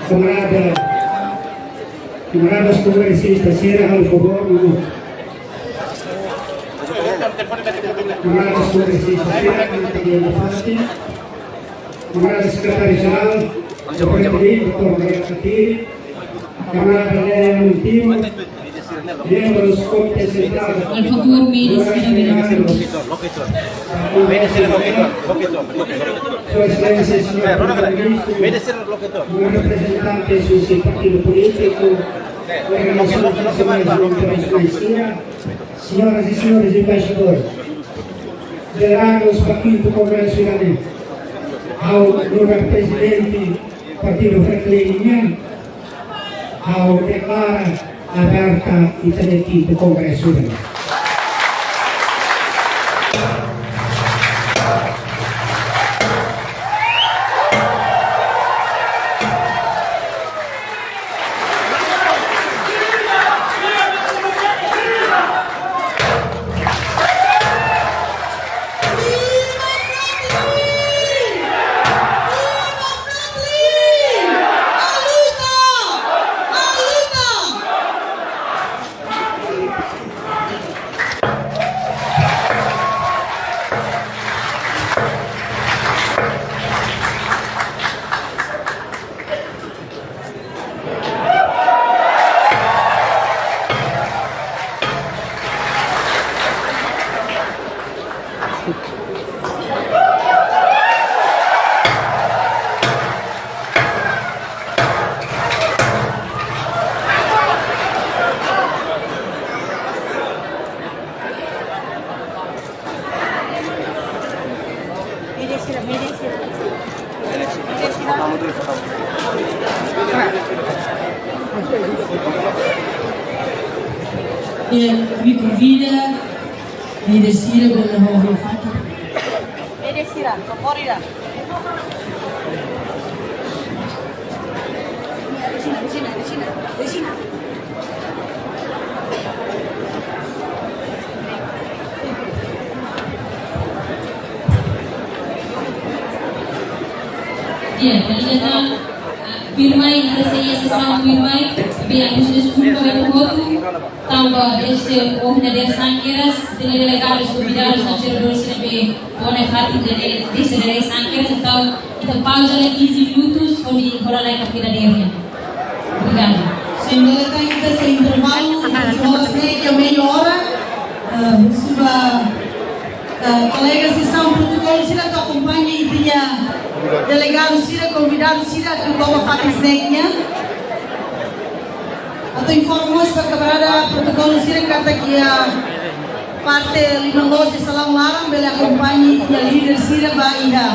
Kamarada, kamarada kongresista sira, halo favór, no. Kamarada kongresista sira, no, kamarada sekretáriu jerál, doutór Maria Katiri, kamarada Lere Amontimo, membros Komité Sentrál, Alfa Tour, Mary Sira Venezuela. Sua Exelénsia, señór Primeiru-Ministru, reprezentantes husi partidu polítiku, organizasoens nasionais no internasionais sira, señoras e señores embaixadores, delegadus ba kintu kongresu ida-ne'e, ha'u nu'udar prezidente Partidu Fretilin nian, ha'u deklara aberta ita-nia kintu kongresu ida-ne'e. Bien, ami konvida líder sira ba iha fatin. Líder sira, korida. Di'ak, ita-nia, ah, tuirmai, ita sei iha sesaun tuirmai, be Agus deskulpa ba ita hotu, tanba desde ohin dadeer saan kedas, ita-nia delegadu, konvidadu, observadór sira be fó ona fatin desde dadeer saan kedas, entaun ita pauza lai quinze minutos, hodi hola lai kafé dadeer nian. Obrigada. Sin, bele ita sei intervalu, ita sei hola sne'ek iha meiu ora, eh, husu ba, eh, kolega sesaun protokolu sira atu akompaña ita-nia delegadu sira, konvidadu sira atu bá ba fatin sne'ek nian. Atu informa mós ba kamarada protokolu sira katak iha parte liman loos iha salaun laran, bele akompaña ita-nia líder sira ba iha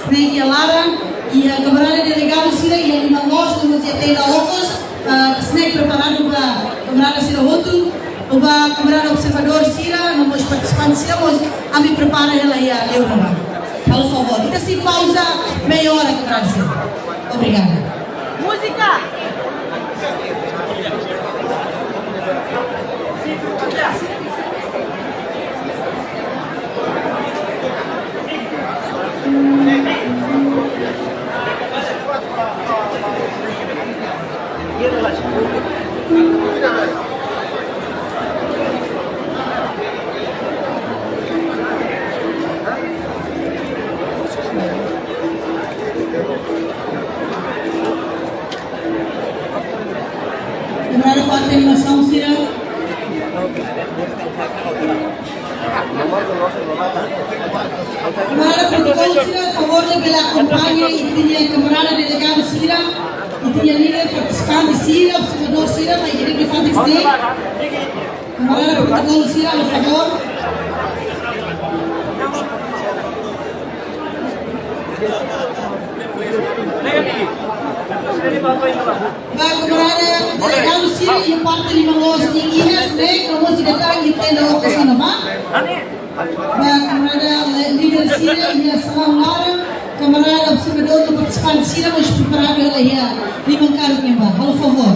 sne'ek iha laran, iha kamarada delegadu sira iha liman loos, no mós iha tenda okos, ah, sne'ek preparadu ba kamarada sira hotu, no ba kamarada observadór sira, no mós partisipante sira, mós ami prepara hela iha liur ne'ebá. Halo favór. Ita sei pauza meiu ora, kamarada sira. Obrigada. Múzika. Kamarada koordenasaun sira. Kamarada protokolu sira, favór de bele akompaña ita-nia kamarada delegadu sira, ita-nia líder partisipante sira, observadór sira, ba iha fatin sne'ek. Kamarada protokolu sira, por favór. Ba kamarada delegadu sira iha parte liman loos nian iha sne'ek, no mós ida tan iha tenda okos ona ba. Ba kamarada le-, líder sira iha salaun laran, kamarada observadór no partisipante sira mós preparadu hela iha liman karuk nian ba. Halo favór.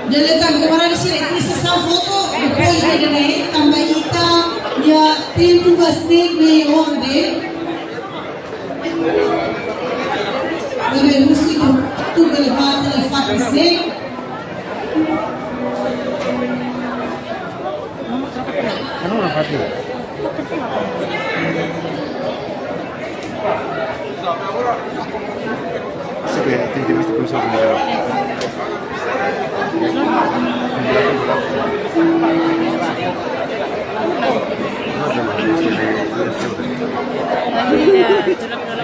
Dele tan kamarada sira, ita sei sa'e foto, depois de ne'e, tanba ita-nia tempu ba sne'ek ne'e ora de'it. Ne'ebé husu atu bele bá ba fatin sne'ek. Anu na fatin. Así que te entrevista con su amigo.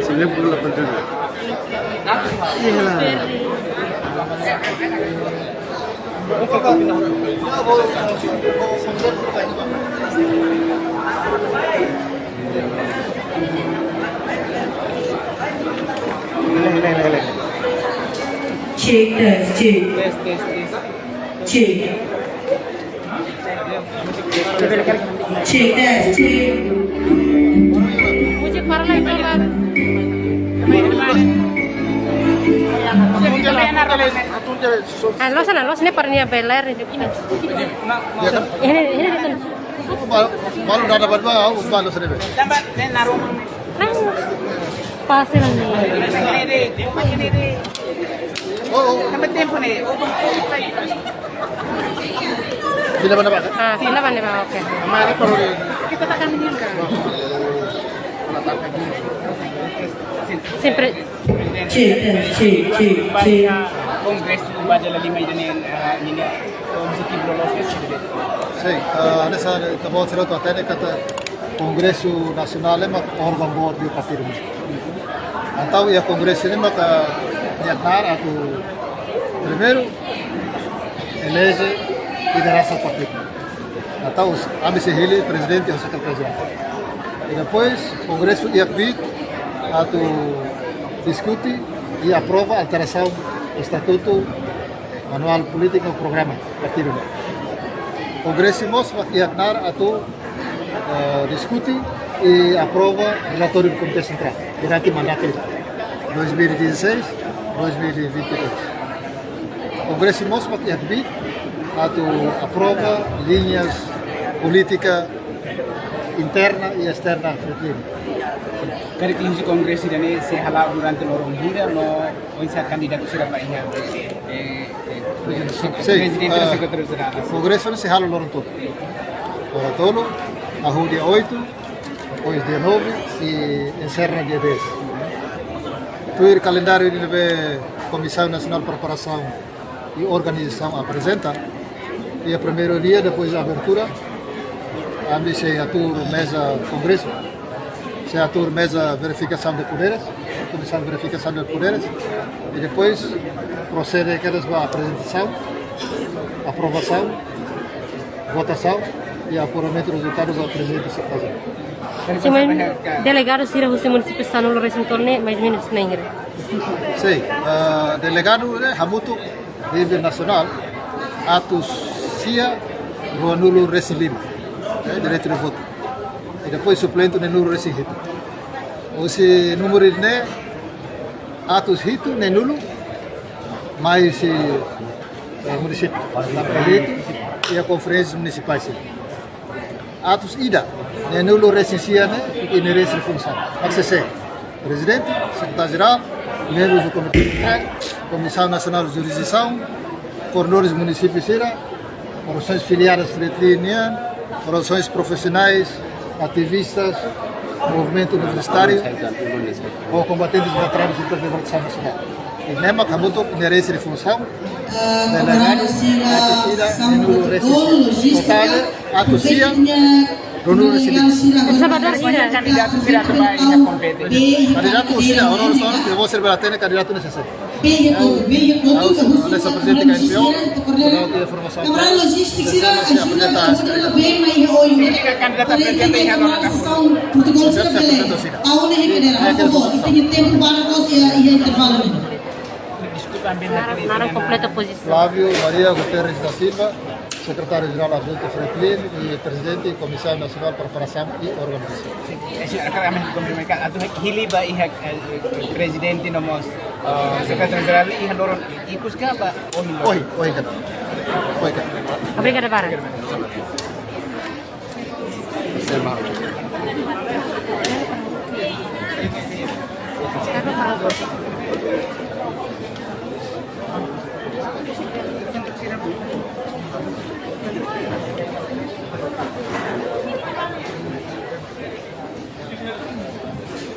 Se le pone la pantalla. Check, test, check. Check. Check, test, check. Música para lá e para lá. Ah, loos ona, loos ona, para nia bailar. Ini, ini, ini. Balu, balu dada balu, balu, balu sini be. Tambah, dan naruh. Nang, pasti nang. Oh, oh. Tambah tempo ne'e. Fila ba ne'ebá? Ah, fila ba ne'ebá, oke. Aman, ini perlu di- Kita takkan meninggal. Sempre. Check, test, check, check, check. Kongresu ba dala lima ida-ne'e, eh, nia objetivu loloos ne'e saida? Sin, eh, hanesan ita-boot sira hotu hatene katak Kongresu Nasionál ne'e mak órgaun boot husi partidu. Entaun iha kongresu ne'e maka nia knaar atu primeiru eleje lideransa partidu. Entaun ami sei hili prezidente ho sekretáriu jerál. I depois kongresu iha kbiit atu diskute i aprova alterasaun estatutu, manuál polítiku, programa partidu. Kongresu mós mak iha knaar atu eh, diskute i aprova relatóriu do Komité Sentrál durante mandatu dois mil e dezasseis, dois mil e vinte e dois. Kongresu mós mak iha kbiit atu aprova liña polítika interna i esterna Fretilin. Karik liuhusi kongresu ida-ne'e sei hala'o durante loron hira no oinsá kandidatu sira ba iha, eh, eh, Sei, prezidente ah, sekretáriu jerál. Kongresu ne'e sei hala'o loron tolu. Loron tolu, hahú dia oito, depois dia nove i enserra dia dez. Tuir kalendáriu ne'ebé Komisaun Nasionál Preparasaun i Organizasaun aprezenta, iha primeiru dia, depois abertura, ami sei hatuur meza kongresu, sei hatuur meza verifikasaun de poderes, komisaun verifikasaun de poderes, i depois prosede kedas ba aprezentasaun, aprovasaun, votasaun i apuramentu rezultadu ba prezidente sekretáriu. Sin, maibé delegadu sira husi munisípiu sanulu-resin-tolu ne'e, mais ou menus na'in hira? Sei, ah, delegadu ne'e hamutuk nível nasionál, atus sia ruanulu-resin-lima, eh, direitu de votu. I depois suplente neenulu-resin-hitu. Husi númeru ne'e, atus hitu neenulu, mais, eh, munisípiu, iha konferénsias munisipais. Atus ida neenulu-resin-sia ne'e inerese funsaun. Aksese prezidente, sekretáriu jerál, membrus do Komité Sentrál, Komisaun Nasionál Jurisdisaun, koordenadores munisípiu sira, organizasoens filiadas Fretilin nian, organizasoens profisionais, ativistas, movimentu universitáriu, ou kombatentes veteranus da libertasaun nasionál. I ne'e mak hamutuk inerese funsaun, delegadu, atus ida neenulu-resin-sia. Totál, atus sia ruanulu-resin-lima. Kandidatu sira, ora, ora, ora, eu vou ser bela tene kandidatu ne'e sesei. Entaun, hanesan prezidente K N P O, informasaun, kandidatu prezidente iha, naran, naran kompleta, pozisaun. Flávio Maria Guterres da Silva, sekretáriu jerál adjuntu Fretilin i prezidente Komisaun Nasionál Preparasaun i Organizasaun. Ese, agora ami konfirma katak atu hili ba iha, eh, prezidente no mós, eh, sekretáriu jerál iha loron ikus ka ba ohin loron? Ohin, ohin katak. Ohin katak. Obrigada barak.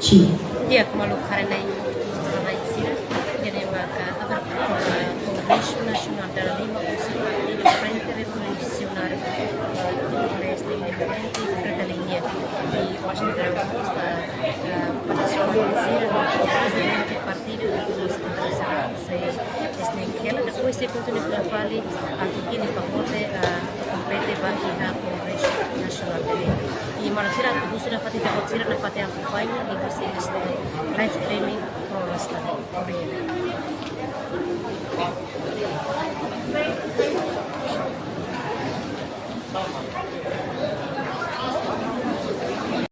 Sin. Di'ak, maluk haree-na'in, maluk haree-na'in sira, ida-ne'e maka abertura Kongresu Nasionál dala lima husi Partidu Frente Revolusionáriu, eh, Timor-Leste Independente, Fretilin nian. I ohin durante esta, eh, partisipantes sira, prezidente partidu, i depois, eh, sei, sei hela, depois sei kontinua fali, atu hili pakote, eh, kompete ba iha Kongresu Nasionál. I maluk sira, husu nafatin ita-boot sira nafatin akompaña, i husi este live streaming pro rasta. Obrigada.